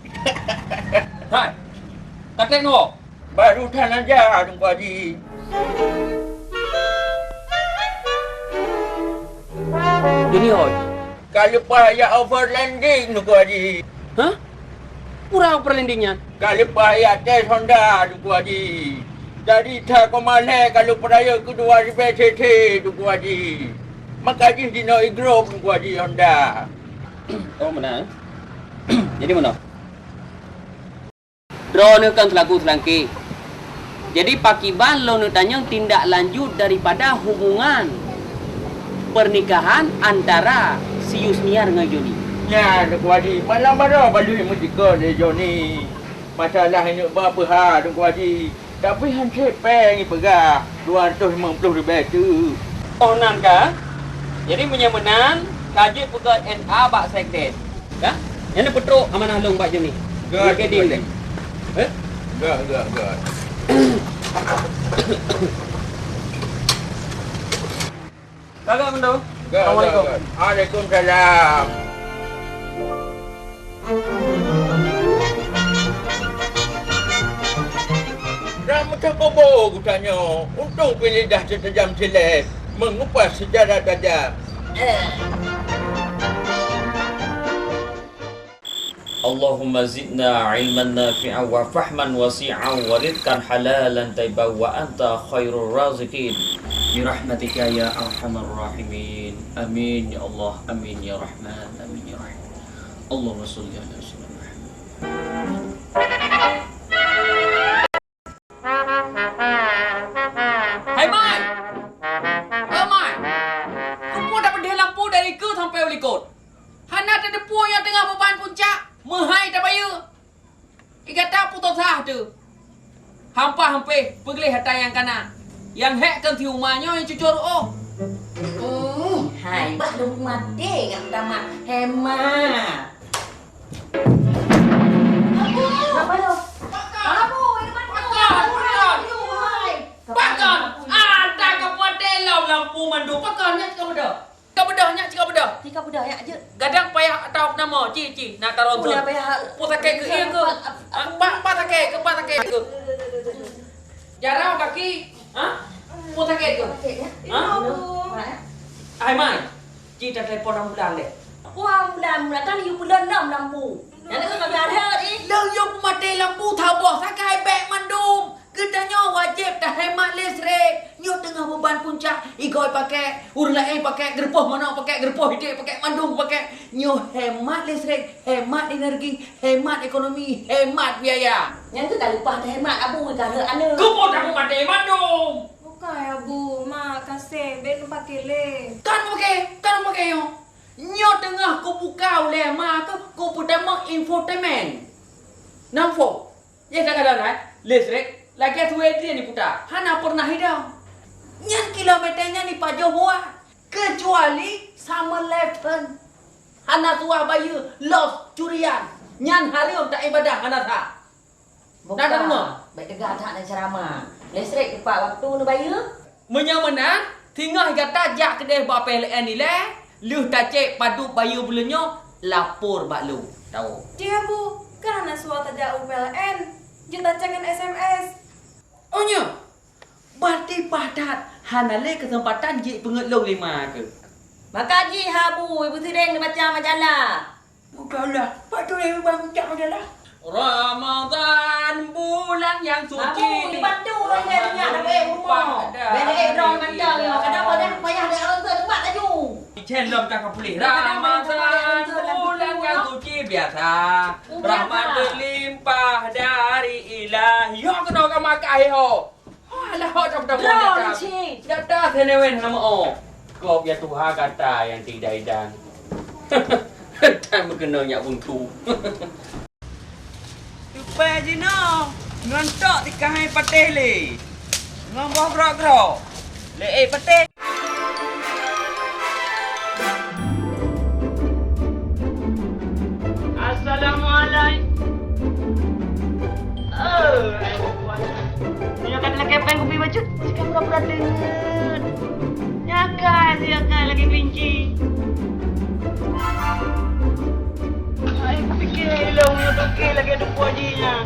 Hai, ka trép nyoe? Baru that aja, Teungku Haji. Junior. Ka leupah jak overlanding, Teungku Haji. Hah? Peue overlanding nyan? Ka leupah jak tes Honda, Teungku Haji. Jadi that koma lhèe ka lôn peurayeuk keu dua ribèe cc, Teungku Haji. Maka jih jinoe igrôp, Teungku Haji, Honda. Oh, meunan. Jadi meunoe. Droeneuh kan seulaku seulangké. Jadi, pakiban lôn neutanyong tindak lanjut daripada hubungan pernikahan antara si Yusniar ngon Joni? Nyan, Teungku Haji, malam baroe baluh meusikon lé Joni. Masalah nyoe ba peuha, Teungku Haji. Tapi han cit péng ipeugah, dua ratus lima puluh ribèe teuk. Oh, nan ka? Jadi, meunyoe meunan, ka jeuet peugöt N A bak sekdes. Ka? Nyan peutrok amanah lôn bak Joni. Good, Oke, good. Deal. Eh? Enggak, enggak, enggak. Kakak Mendo. Enggak, enggak, Assalamualaikum. Enggak. Waalaikumsalam. Ram meucakobo geutanyoe, untung pih lidah teutajam silée, meungupas seujarah tajam. Eh. Allahumma zidna ilman nafi'an wa fahman wasi'an wa rizqan halalan thayyiban wa anta khairur raziqin. Bi rahmatika ya arhamar rahimin. Amin ya Allah, amin ya Rahman, amin ya Rahim. Allahumma shalli ala sayyidina Muhammad. Hai Mai! Oh Mai! Keupeue tapeudeh lampu dari keue sampai u likot? Hana tateupeue nyang teungoh beuban puncak, meuhai tabayeue. I gata putôh sah teuh. Hampah hampéh peugleh atra nyang kana. Nyang hék kon si Uma nyoe nyang cucur oh. Hmm, hai bah lôn maté ngon tamat hemat. Abu! Apa tu? Pakon! Abu, ini mata. Pakon! Pakon! Pakon! Ah, dah kau buat delom lampu mandum. Pakon, nyak kau bedah. Cika beudôh nyak, cika beudôh. Cika beudôh nyak jeuet. Gadang payah atau nama, ci, ci, nak taronton. Puna payah. Peue sakét keu ié keu? Apa, apa? Ah, pa, pa sakét keu, pa sakét keu? Jarau kaki, ha? Peue sakét keu? Sakét, ya? Ha? Hai Mai, ci tatelepon ambulan deh. Wah, ambulan, ambulan kan yue peulon lom lampu. Nyang lagèe ka ada ni. Lôn yue peumaté lampu saboh sagai bèk mandum. Geutanyoe wajéb tahemat listrik. Nyoe teungoh beuban puncak, igoe pakèk, ureueng laén pakèk, geurupoh manok pakèk, geurupoh idéh pakèk, mandum pakèk. Nyoe hemat listrik, hemat energi, hemat ekonomi, hemat biaya. Nyan keuh ka leupah tahemat, Abu, ka lheueh aneuk. Keupeue tapeumati mandum? Bukai, Abu, mak, kaseh, bèk neupaké lé. Kan paké, kan paké nyoe. Nyoe teungoh kubuka ulèe ma keuh, kupeutamong infotainment. Nampak? Nyang ka gadang, eh, listrik lagèe suwedri diputa, hana pernah idong. Nyan kilometer nyan ipajoh buat, kecuali summer lantern. Hana tuah bayeue, los, curian. Nyan hareuem taibadah hana sa. Buka, bèk teuga that neuceurama. Listrik tepat waktu neubayeue. Meunyoe meunan, singoh gata jak keudeh bak P L N ilèe, lheueh tacèk padub bayeue buleuen nyoe, lapor bak lôn. Tahu. Jih, Abu, kan hana suah tajak u P L N, jeuet tacèk ngon S M S. Oh, nyoe? Berarti paih that hana lé keuseumpatan jipeungeut lôn lima keuh. Maka jih, Abu, ibu sidéng neubaca majalah. Udahlah, pat tuléh bak pucak udahlah. Ramadan bulan yang suci. Abu, dibantu orang dia dengar dah, eh, rumah. Bela eh, drone mantap ya. Kadang pada payah dia orang tu tempat laju. Chen lom tak boleh. Ramadan bulan yang suci biasa. Biasa. Rahmat berlimpah dari Ilahi. Yo kena ka makai ho. Alah, hok dap-dap. Droe data. Cit. Data senewen nama oh. Kop ya Tuhan kata yang tidak idan. Dan berkena nyak buntu. Tupai jinoe ngon tok dikahai patéh lé. Ngon boh grok-grok. Lé eh patéh. Assalamualaikum. Oh, hai perempuan. Nyoe ka dilakèe péng kupi bacut, cit ka pura-pura deungon. Nyakai, nyakai lagèe kelinci. Hai, pikir ilong nyoe toke lagèe dupo ji nyan.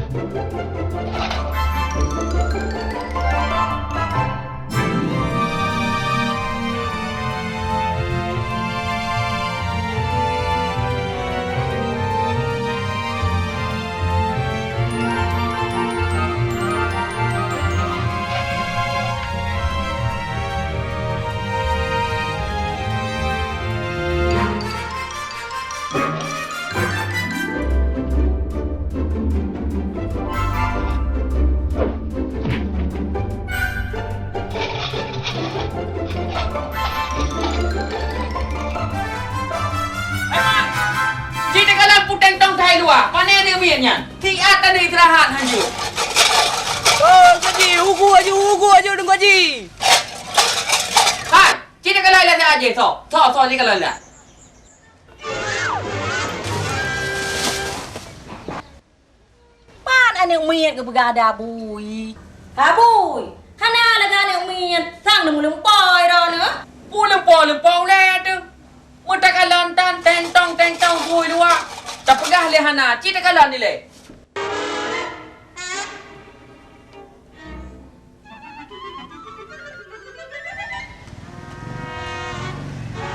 Hai, Mak! Cit teuka lam puteng tong thai luwa. Pane aneuk miet nyan? Siat aneuk istirahat hanjeuet. Oh, Teungku Haji, ugu aju, ugu aju, Teungku Haji. Hai, cit teuka lam ilat aja, so. So, so, cit teuka lam ilat. Pat Aneuk miet geupeugah ada bui. Habui, hana lagèe aneuk miet, sang neumeulimpoi droeneuh. Peue limpoi-limpoi ulèe teuh? Meutakalon tan teng tong teng tong bui luwa. Tapeugah lé hana, ci takalon ilèe.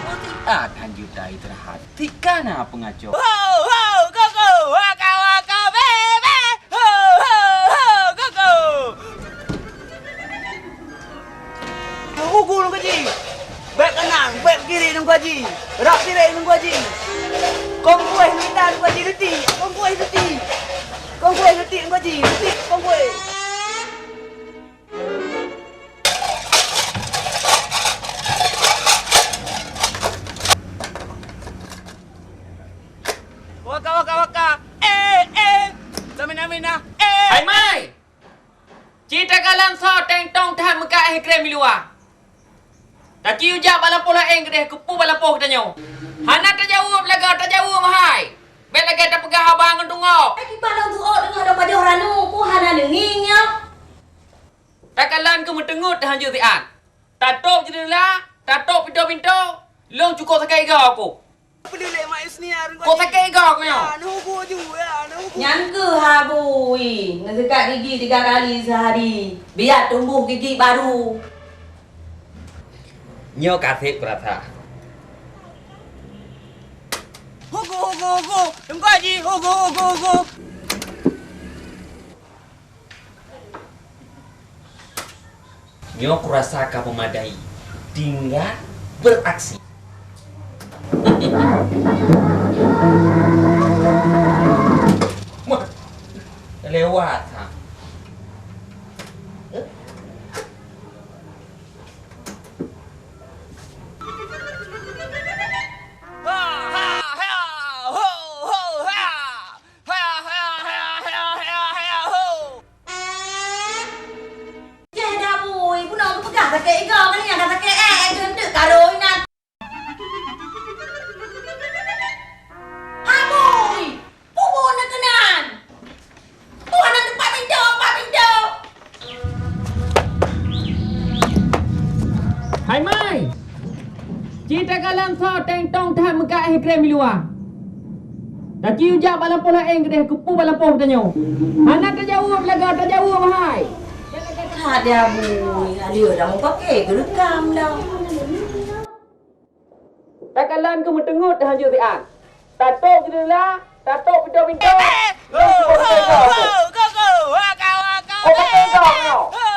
Meusiat han juta istirahat, tika na peungaco. Ho, ho, go, go, waka, waka, be, be. Ho, ho, ho, go, go. Ugu Teungku Haji. Bèk kanan, bèk kiri Teungku Haji. Rab tireng Teungku Haji. Kong kueh mita Teungku Haji, leutik. Kong kueh leutik. Kong kueh leutik Teungku Haji, leutik kong kueh. Waka, waka, waka. Eh, eh. Samina, mina. Eh. Hai mai. Ci takalon soe teng tong that meuka éh krem di luwa. Taciu jak bak lampôh laén keudéh, keupeue bak lampôh geutanyoe. Hana tajaweueb lagèe tajaweueb hai. Bèk lagèe tapeugah haba ngon teungok. Eh, kiban lôn tu'ok teungoh dong pajoh ranu, peue hana neungieng nyoe. Takalon keu meuteungeut han jeuet siat. Tatôp jeundela, tatôp pintoe-pintoe, lôn cukôp sakét igoe ku. Kok sakét igoe ku nyoe? Nyan keuh habui, neusikat gigi tiga kali sehari, biar tumbuh gigi baru. Nyoe ka sép kurasa. Hugo, Hugo, Hugo! Teungku Haji, Hugo, Hugo, Hugo! Nyoe kurasa ka peumadai, tinggai beraksi. Wah, lewat ha. Haya, haya, haya, ho! Jeh dah bui, bunoe geupeugah sakét igoe, kali nyan ka sakét éh, éh, geunteuk karoi nan. Habui! Peue buet na keunan? Peue hana teupat pintoe, pat pintoe? Hai mai! Ci takalon soe teng tong that meuka éh krem di luwa. Taciu jak bak lampôh laén keudéh, keupeue bak lampôh geutanyoe. Hana tajaweueb lagèe tajaweueb hai. Ka dia bui, aleuh dah meupaké geureukam dah. Takalon keu meuteungeut han jeuet siat. Tatôp jeundela, tatôp pintoe-pintoe. Ho, ho, ho, go, go, waka, waka, ho, ho, ho.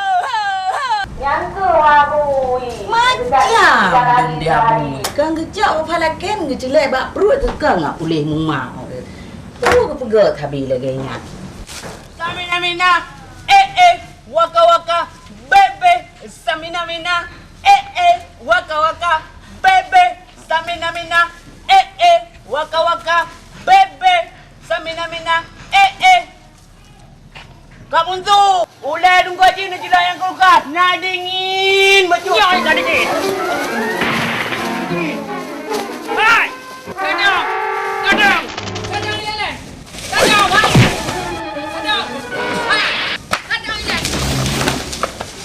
Nyan keuh habui. Macam dia bui. Kan geujak bak palaken, geucélék bak pruet, keu ka ngat puléh muma. Tu geupeugah tabi lagèe nyan. Samina-mina, eh, eh, waka-waka, bebe, samina-mina, eh, eh, waka-waka, bebe, samina-mina, eh, eh, waka-waka, bebe, samina-mina, eh, eh. Kak Bunsu, ulèe dungko jih neujeulaih nyang kulkas, na dingin bacut. Ya, ka dingin. Hai! Kadang! Kadang! Kadang ilèe! Kadang, hai! Kadang! Hai! Kadang ilèe!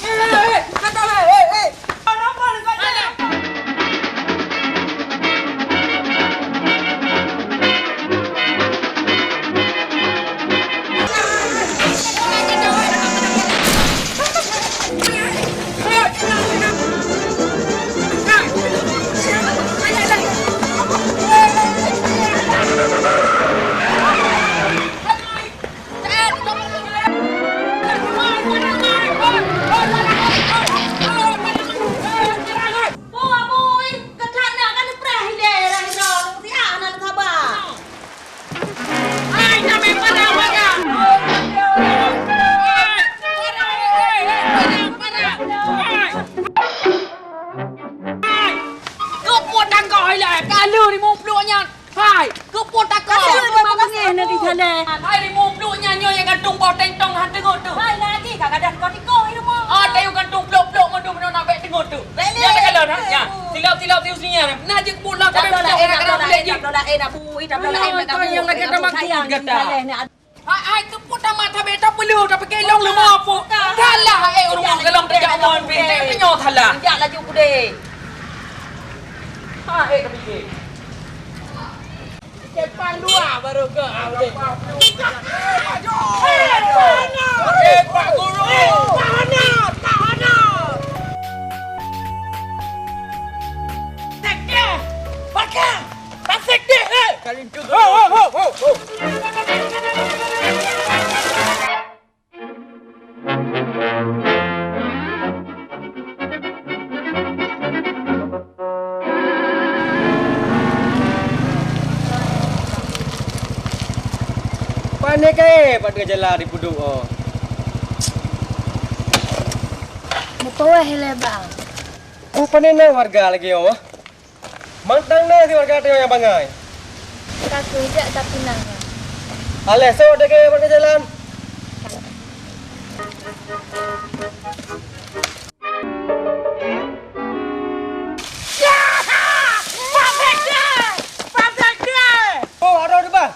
Hei, hei, hei! Kadang, hei, hei, hei! Kadang! Hai, sampai padang, padang. Hai, padang, padang. Hai. Hai. Keupeue tangkah ilèe? Ka lheueh limong ploh nyan. Hai, keupeue tangkah? Ka lheueh limong ploh nyan nyoe nyang gantung boh teng tong han teungeut tu. Hai, lagi ka gadang tiko-tiko di rumoh. Ah, tayue gantung plok-plok ngon tu meunan nak bèk teungeut tu. Bèk lé. Nyan takalon, ha? Nyan. Silap-silap sius nyan. Nah, jeuet keupeue lah. Tabloe laén, tabloe laén, tabloe laén, Abu. Ih, tabloe laén, Abu. Hai, hai, keupeue Mak tabe tapeuleuh, tapike lôn leumo po. Salah, eh, ureueng galom tajak mon pih. Tanyoe salah. Jak laju kudeh. Ha, eh, tapike. Depan dua baru ke. Eh, Pak Guru. Tahan, tahan. Pakai. Pakai. Tasik deh, eh! Ho, ho, ho, ho, ho! Pane kae pat teuka jalan di puduk, oh. Meutuweh lé bang. Oh, pane na warga lagèe nyoe, ah? Mantong na si warga teuh nyang bangai. Ka kujak tapi na. Alah, sok degé bak jalan. Pak Sekde! Pak Sekde! Oh, aduh, aduh, bah.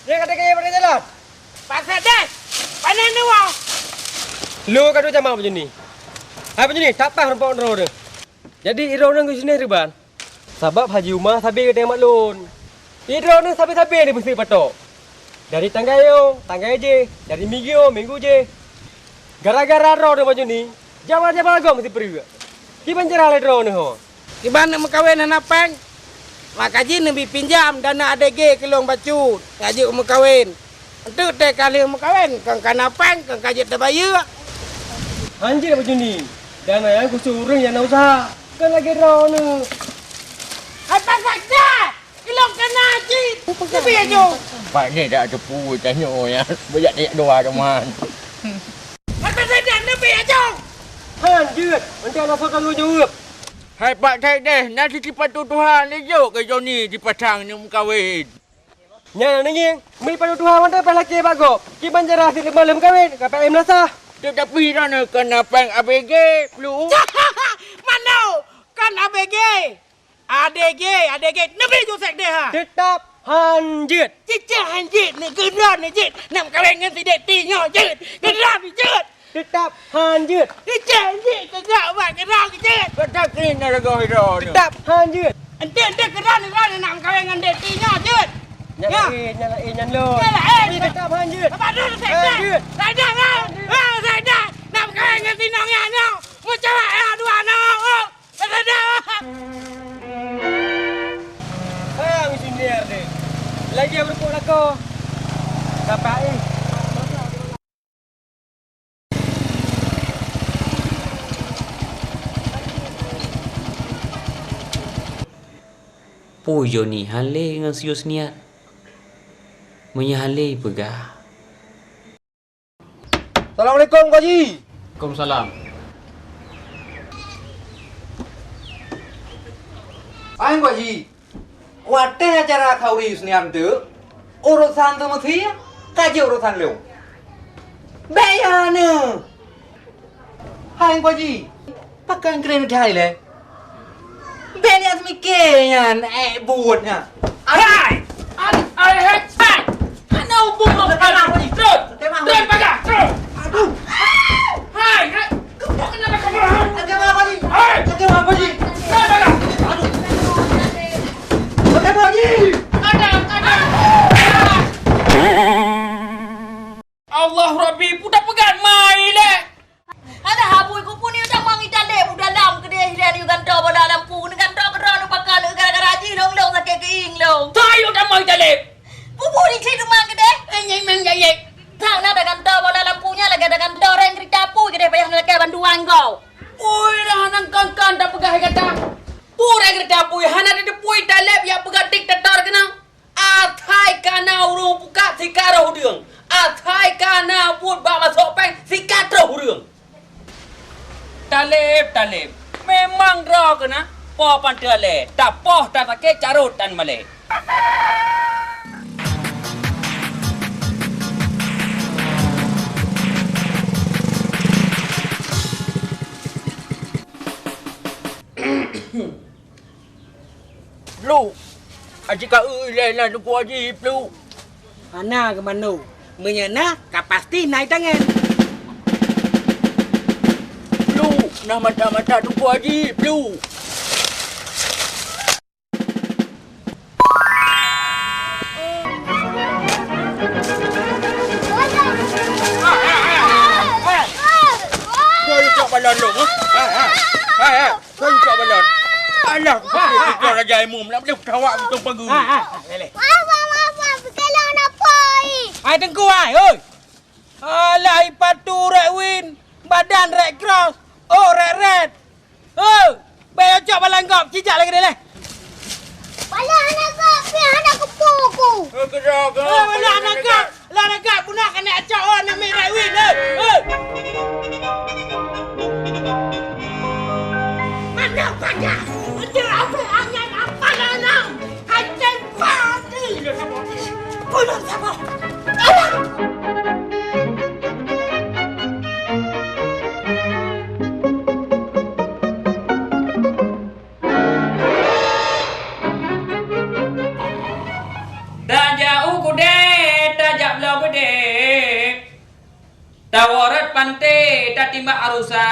Dia kata kaya bak jalan. Pak Sekde! Panen ni, wah. Lu ka dua jam apa ni? Apa ni? Tak pah rumpok nero tu. Jadi, droeneuh geujeunéh riban, sabab Haji Uma sabé geutanyoe mat lôn. Droeneuh sabé-sabé neupeuseuk patok. Dari tanggai nyoe, tanggai jéh, dari minggu nyoe, minggu jéh. Gara-gara droeneuh bacut ni, jabar-jabar gob meusipreuk. Kiban cara lé droeneuh ho? Kiban neuk meukawen hana péng, maka jih neubi pinjam dana A D G keu lôn bacut, ngajak meukawen. Enteuk teuh ka lheueh meukawen, kon ka na péng, kon ka jeuet tabayeue. Han jeuet bacut ni, dana nyan khusos ureueng nyang na useuha, kon lagèe droeneuh. Hai Pak Sekde, ilong kana cit. Tapi ajo. Pak ni dak teupeu tanyoe ya. Banyak tanya doa teman. Hai Pak Sekde, neubi ajo. Han jeuet, enteuk na soe ka lôn jaweueb. Hai Pak Sekde, na siti patu Tuhan, ijok keu Joni dipasang neuk meukawen. Nyan aneuk ngieng, meunyoe padub tuha mantong payah lakèe bak gob, kiban cara sit lima lheueh meukawen, ka payah meunasah. Teutapi droeneuh kon na péng A B G, Plu. Mano, kon A B G. A D G, A D G, neubi ju sekde ha. Teutap han jeuet. Cicak han jeuet, ni keudroe ni jeuet, nak meukawen ngon si Deti nyoe jeuet, keudroe ni jeuet. Teutap han jeuet. Icek, icek, keugerak ubat keudroe keu jeuet. Beutôi keuneuk na lagoe droe nyoe. Teutap han jeuet. Enteuk, enteuk keudroe nyoe, droe nyoe nak meukawen ngon Deti nyoe jeuet. Nyan laén, nyan laén, nyan lôn. Nyan laén. Tapi teutap han jeuet. Abang Dul, han jeuet. Saida, bang. Bang, Saida. Nak meukawen ngon si Nong nyan nyoe. Meucawak ya dua nyoe. Saida. Bang, siniar deh. Lagi yang berpuk lakoe. Dapat, eh. Peue Joni han lé ngon si Yusniat? Meunyoe han lé, peugah. Assalamualaikum, Pak Haji. Waalaikumsalam. Hai, Pak Haji. Watèe acara khauri Yusniat teuk, urosan teumeusie ka jeuet urosan lôn. Bèk ya nyoe. Hai, Pak Haji, pakon keuneuk that lé? Bèk nyan seumiké nyan, ék buet nyan. Hai! Hai! Hai! Hai! Hana hubung lôn. Teurimong, Pak Haji. Teurimong, Pak Haji. Teurimong, paga. Teurimong. Aduh. Hai! Hai! Keupak keunan bak kamoe. Agama apa ni? Hai! Agama apa ni? Teurimong, paga. Aduh. Agama apa ni? Kada, kada. Allah Rabbi, peue tapeugah mai lé. Alah, abui kupu ni tamong italeb u dalam keudeh ilèe nyoe gantoe bola lampu, neugantoe keudroe neupakon gara-gara jih lôn, lôn sakét keuieng lôn. Tayue tamong italeb. Kupu ni cit teuma keudeh. Eh, nyai mang jayek. Sang na tagantoe bola lampu nyan lagèe tagantoe rèng keurita apui keudeh payah neulakèe bantuan gob. Ui, dah nang kon-kon tapeugah gata. Peue rèng keurita apui hana tateupeue italeb jak peugah diktator keunoe. Asai ka na ureueng pukat sika roh udeueng. Asai ka na buet bak masôk péng sika troh ureueng. Taleb, taleb. Memang droe keunan, po panteue lé, tapoh tasakét carôt tan malèe. Plu, aji ka eu ilèe na Teungku Aji, Plu. Hana keumanö. Meunyoe na, ka pasti na itangen. Plu, na mata-mata Teungku Haji, plu. Kau cok balon lu, ha? Ha, ha. Ha, ha. Kau cok balon. Alah, kau raja ilmu, nak boleh ketawa betul pagi. Ha, ha. Boleh. Wah, wah, wah, wah, bukan lawan apa, eh? Hai Teungku, hai, oi. Alah, ipatu Red Win, badan Red Cross, oh, Red Red. Oh, bèk cok balang gob, cijak lagèe nyoe leh. Balang hana gob, pih hana keupeue ku. Eh, gerak, gerak, eh, balang hana gob. Lah hana gob, puna keuneuk cok, oh, aneuk miet Red Win, eh. Eh. Aneuk padah, aneuk apa angan apa dalam? Hai tempat ni. Bunuh siapa? Tolong! Tajak u keudè, tajak bloe beudé. Tawoe rot panté, tatimbak rusa.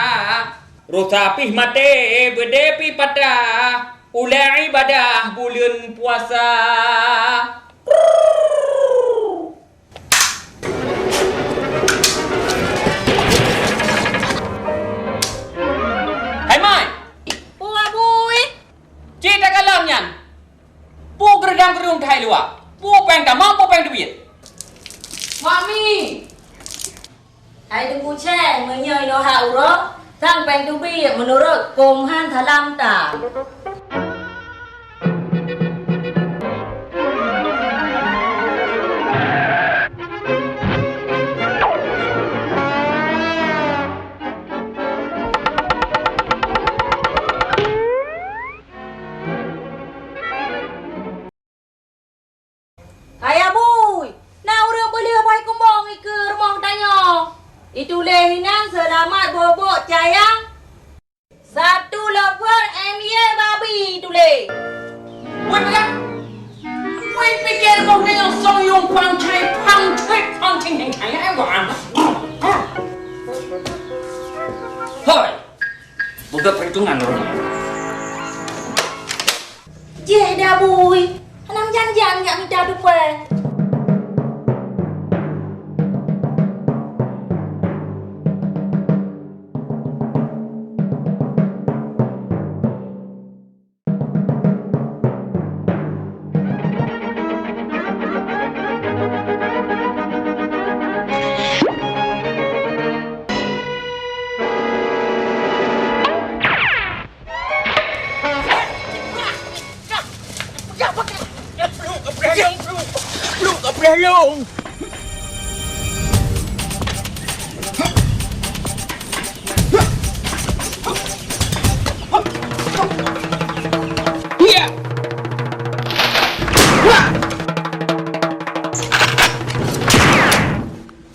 Rusa pih maté, beudé pih patah. Ulèe ibadah buleuen puasa. Hai Mai! Peue, Abui? Cit takalon nyan. Peue geureudang-geureudong hai luwa? Peue péng tamong, peue péng teubiet? Mami! Hai Teungku Ceng, meunyoe inoe hak uroe, sang péng teubiet meunurot kong han salam tan. Hai Abui, na ureueng peuleueh boh kumbong ikeue rumoh tanyoe. Ituléh inan seulamat bobok cayang, satu lopot M Y babi tuléh. Woi peugah, woi pikir boh nyoe song yong pang cai pang cai pang cai cai cai. Hoi, buka perhitungan dulu. Jeh dah bui, hana meujan-jan jak mita tupée.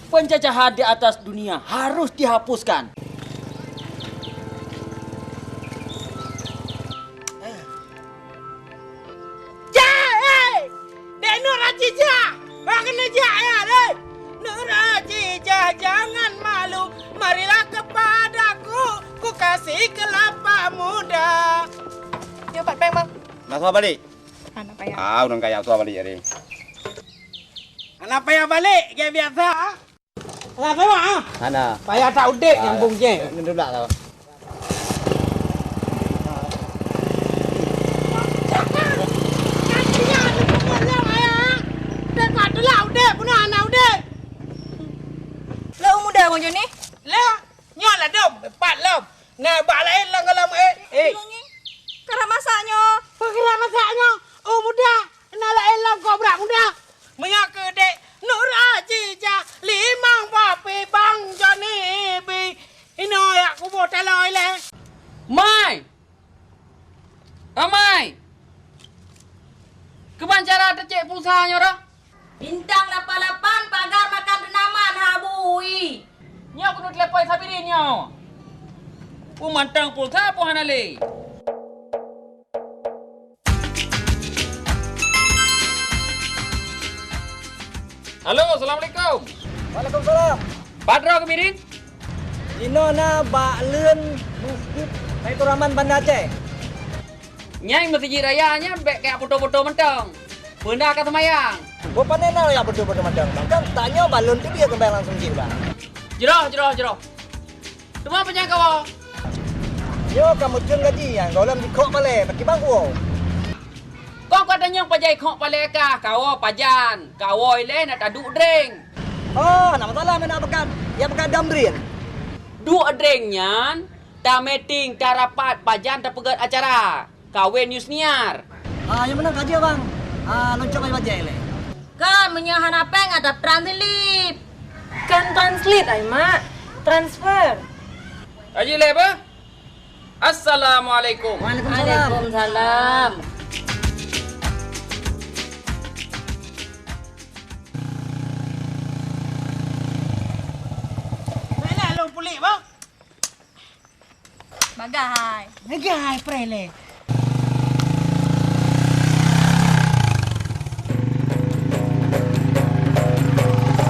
Penjajahan di atas dunia harus dihapuskan. Jak, hei! Dek Nur Aziza! Bak keuneuk jak, ya, deh! Nur Aziza, jangan malu, marilah kepadaku, ku kasih kelapa muda. Ya, Pak Peng, Bang. Nah, sama balik. Anak payah. Ah, ureueng kaya tua balik hari. Anak payah balik, kayak biasa. Hana teumak, ah? Hana. Payah that udép nyang bungceng. Nyan tulak tau. Teuka tulak udép, bunoe hana udép. Lé u muda bang Joni? Lé, nyoe ladôm, pat lom. Na bak laén lam galam, eh, eh. Karap masak nyoe. Karap masak nyoe. U muda, na laén lam kobrak muda. Meunyoe keu dek Nur Aziza, limong boh pi bang Joni bi. Inoe jak kuboh taloe ilèe. Mai! Amai! Keuban cara teucék pulsa nyoe roh? Bintang lapan lapan pagar makan teunaman ha bui. Nyoe keuneuk telepon Sabiri nyoe. Peue mantong pulsa peue hana lé. Halo, assalamualaikum. Waalaikumsalam. Pat droe keumirin? Jinoe na bak leuen Masjid Baiturrahman Banda Aceh. Nyan meuseujid raya nyan bèk kajak foto-foto mantong. Peue na ka seumayang? Boh pané na jak foto-foto mantong, Bang? Kan tanyoe bak lôn teubiet seumayang lam meuseujid, Bang. Jroh, jroh, jroh. Teuma pajan kawoe? Nyoe ka meuteun gaji nyan, gohlom jikhok palèe, pakriban kuwoe? Kon ka tanyong pajan jikhok palèe kah, kawoe pajan. Kawoe ilèe na taduek dreng. Oh, hana masalah, meunan peugah, ya peugah dam dreng. Duek dreng nyan, tameeting, tarapat, pajan tapeugèt acara. Kawen Yusniar. Ah, nyang meunan ka jeuet, Bang. Ah, lôn cok bajèe lé. Kan meunyoe hana péng ata translip. Kan translip ai, Mak. Transfer. Haji lé apa? Assalamualaikum. Waalaikumsalam. Waalaikumsalam. Mana lôn pulik, Bang? Bagai. Bagai, preh lé.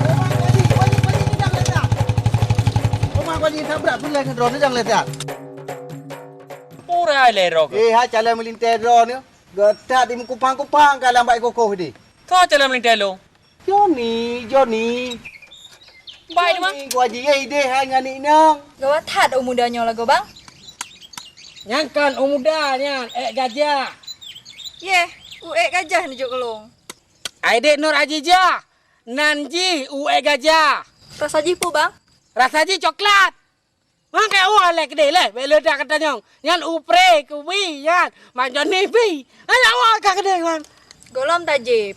Oma Kuali, Kuali, Kuali, Kuali, ni dah letak. Oma Kuali, sabrak, pun lah droe, ni dah letak. Urai lé droe. Eh, hai calon meulintèe droe ni. Geutat di meukupang-kupang ka lam bai kokoh di. Ka calon meulintèe lôn. Joni, Joni. Bai ni, Bang. Joni, gua ji, eh, idéh hai ngon aneuk inong. Gawat that u muda nyoe lagoe, Bang. Nyan kon u muda nyan, ék gajah. Yeh, u ék gajah neujok keu lôn. Aidék Nur Azizah, nan jih u ék gajah. Rasa jih peue, Bang? Rasa jih coklat. Ngon keu awai lé keudéh lé, bèk leudak gata nyong. Nyan u pré keu bi nyan, mak Joni bi. Hai awai ka keudéh nyan. Gohlom tajép.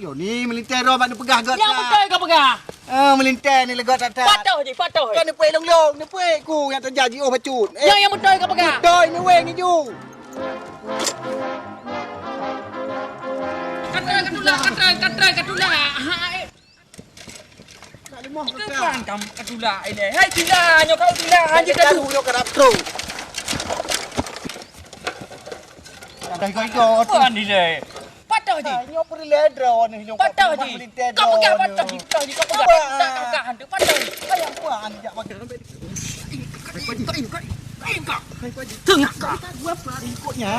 Joni meulintèe droe bak neupeugah gèt. Nyang beutôi kapeugah. Ah, meulintèe ni lé gèt that-that. Patoh jih, patoh. Kan neupeuék lôn-lôn, neupeuék ku nyang teujaji oh bacut. Eh. Nyang, nyang beutôi kapeugah. Beutôi ni wéng iju. Katrang katulak, katrang, katrang katulak. Ha, eh. Nak limoh ka. Keupan kamu katulak ilèe. Hai, tila nyoe kau tila, anjing kadu. Nyoe ka dap trok. Dah ikot-ikot. Keupan ilèe. Patah ji. Hai, nyoe peurilèe droe nyoe. Patah ji. Kau peugah patah ji, patah ji. Kau peugah patah ji. Patah ji. Hai, apa anjak makan? Teungah ka. Dua puluh ikutnya.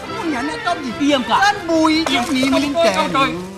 Punya nak tahu ni. Diam, Kak. Kan bui ni melintas.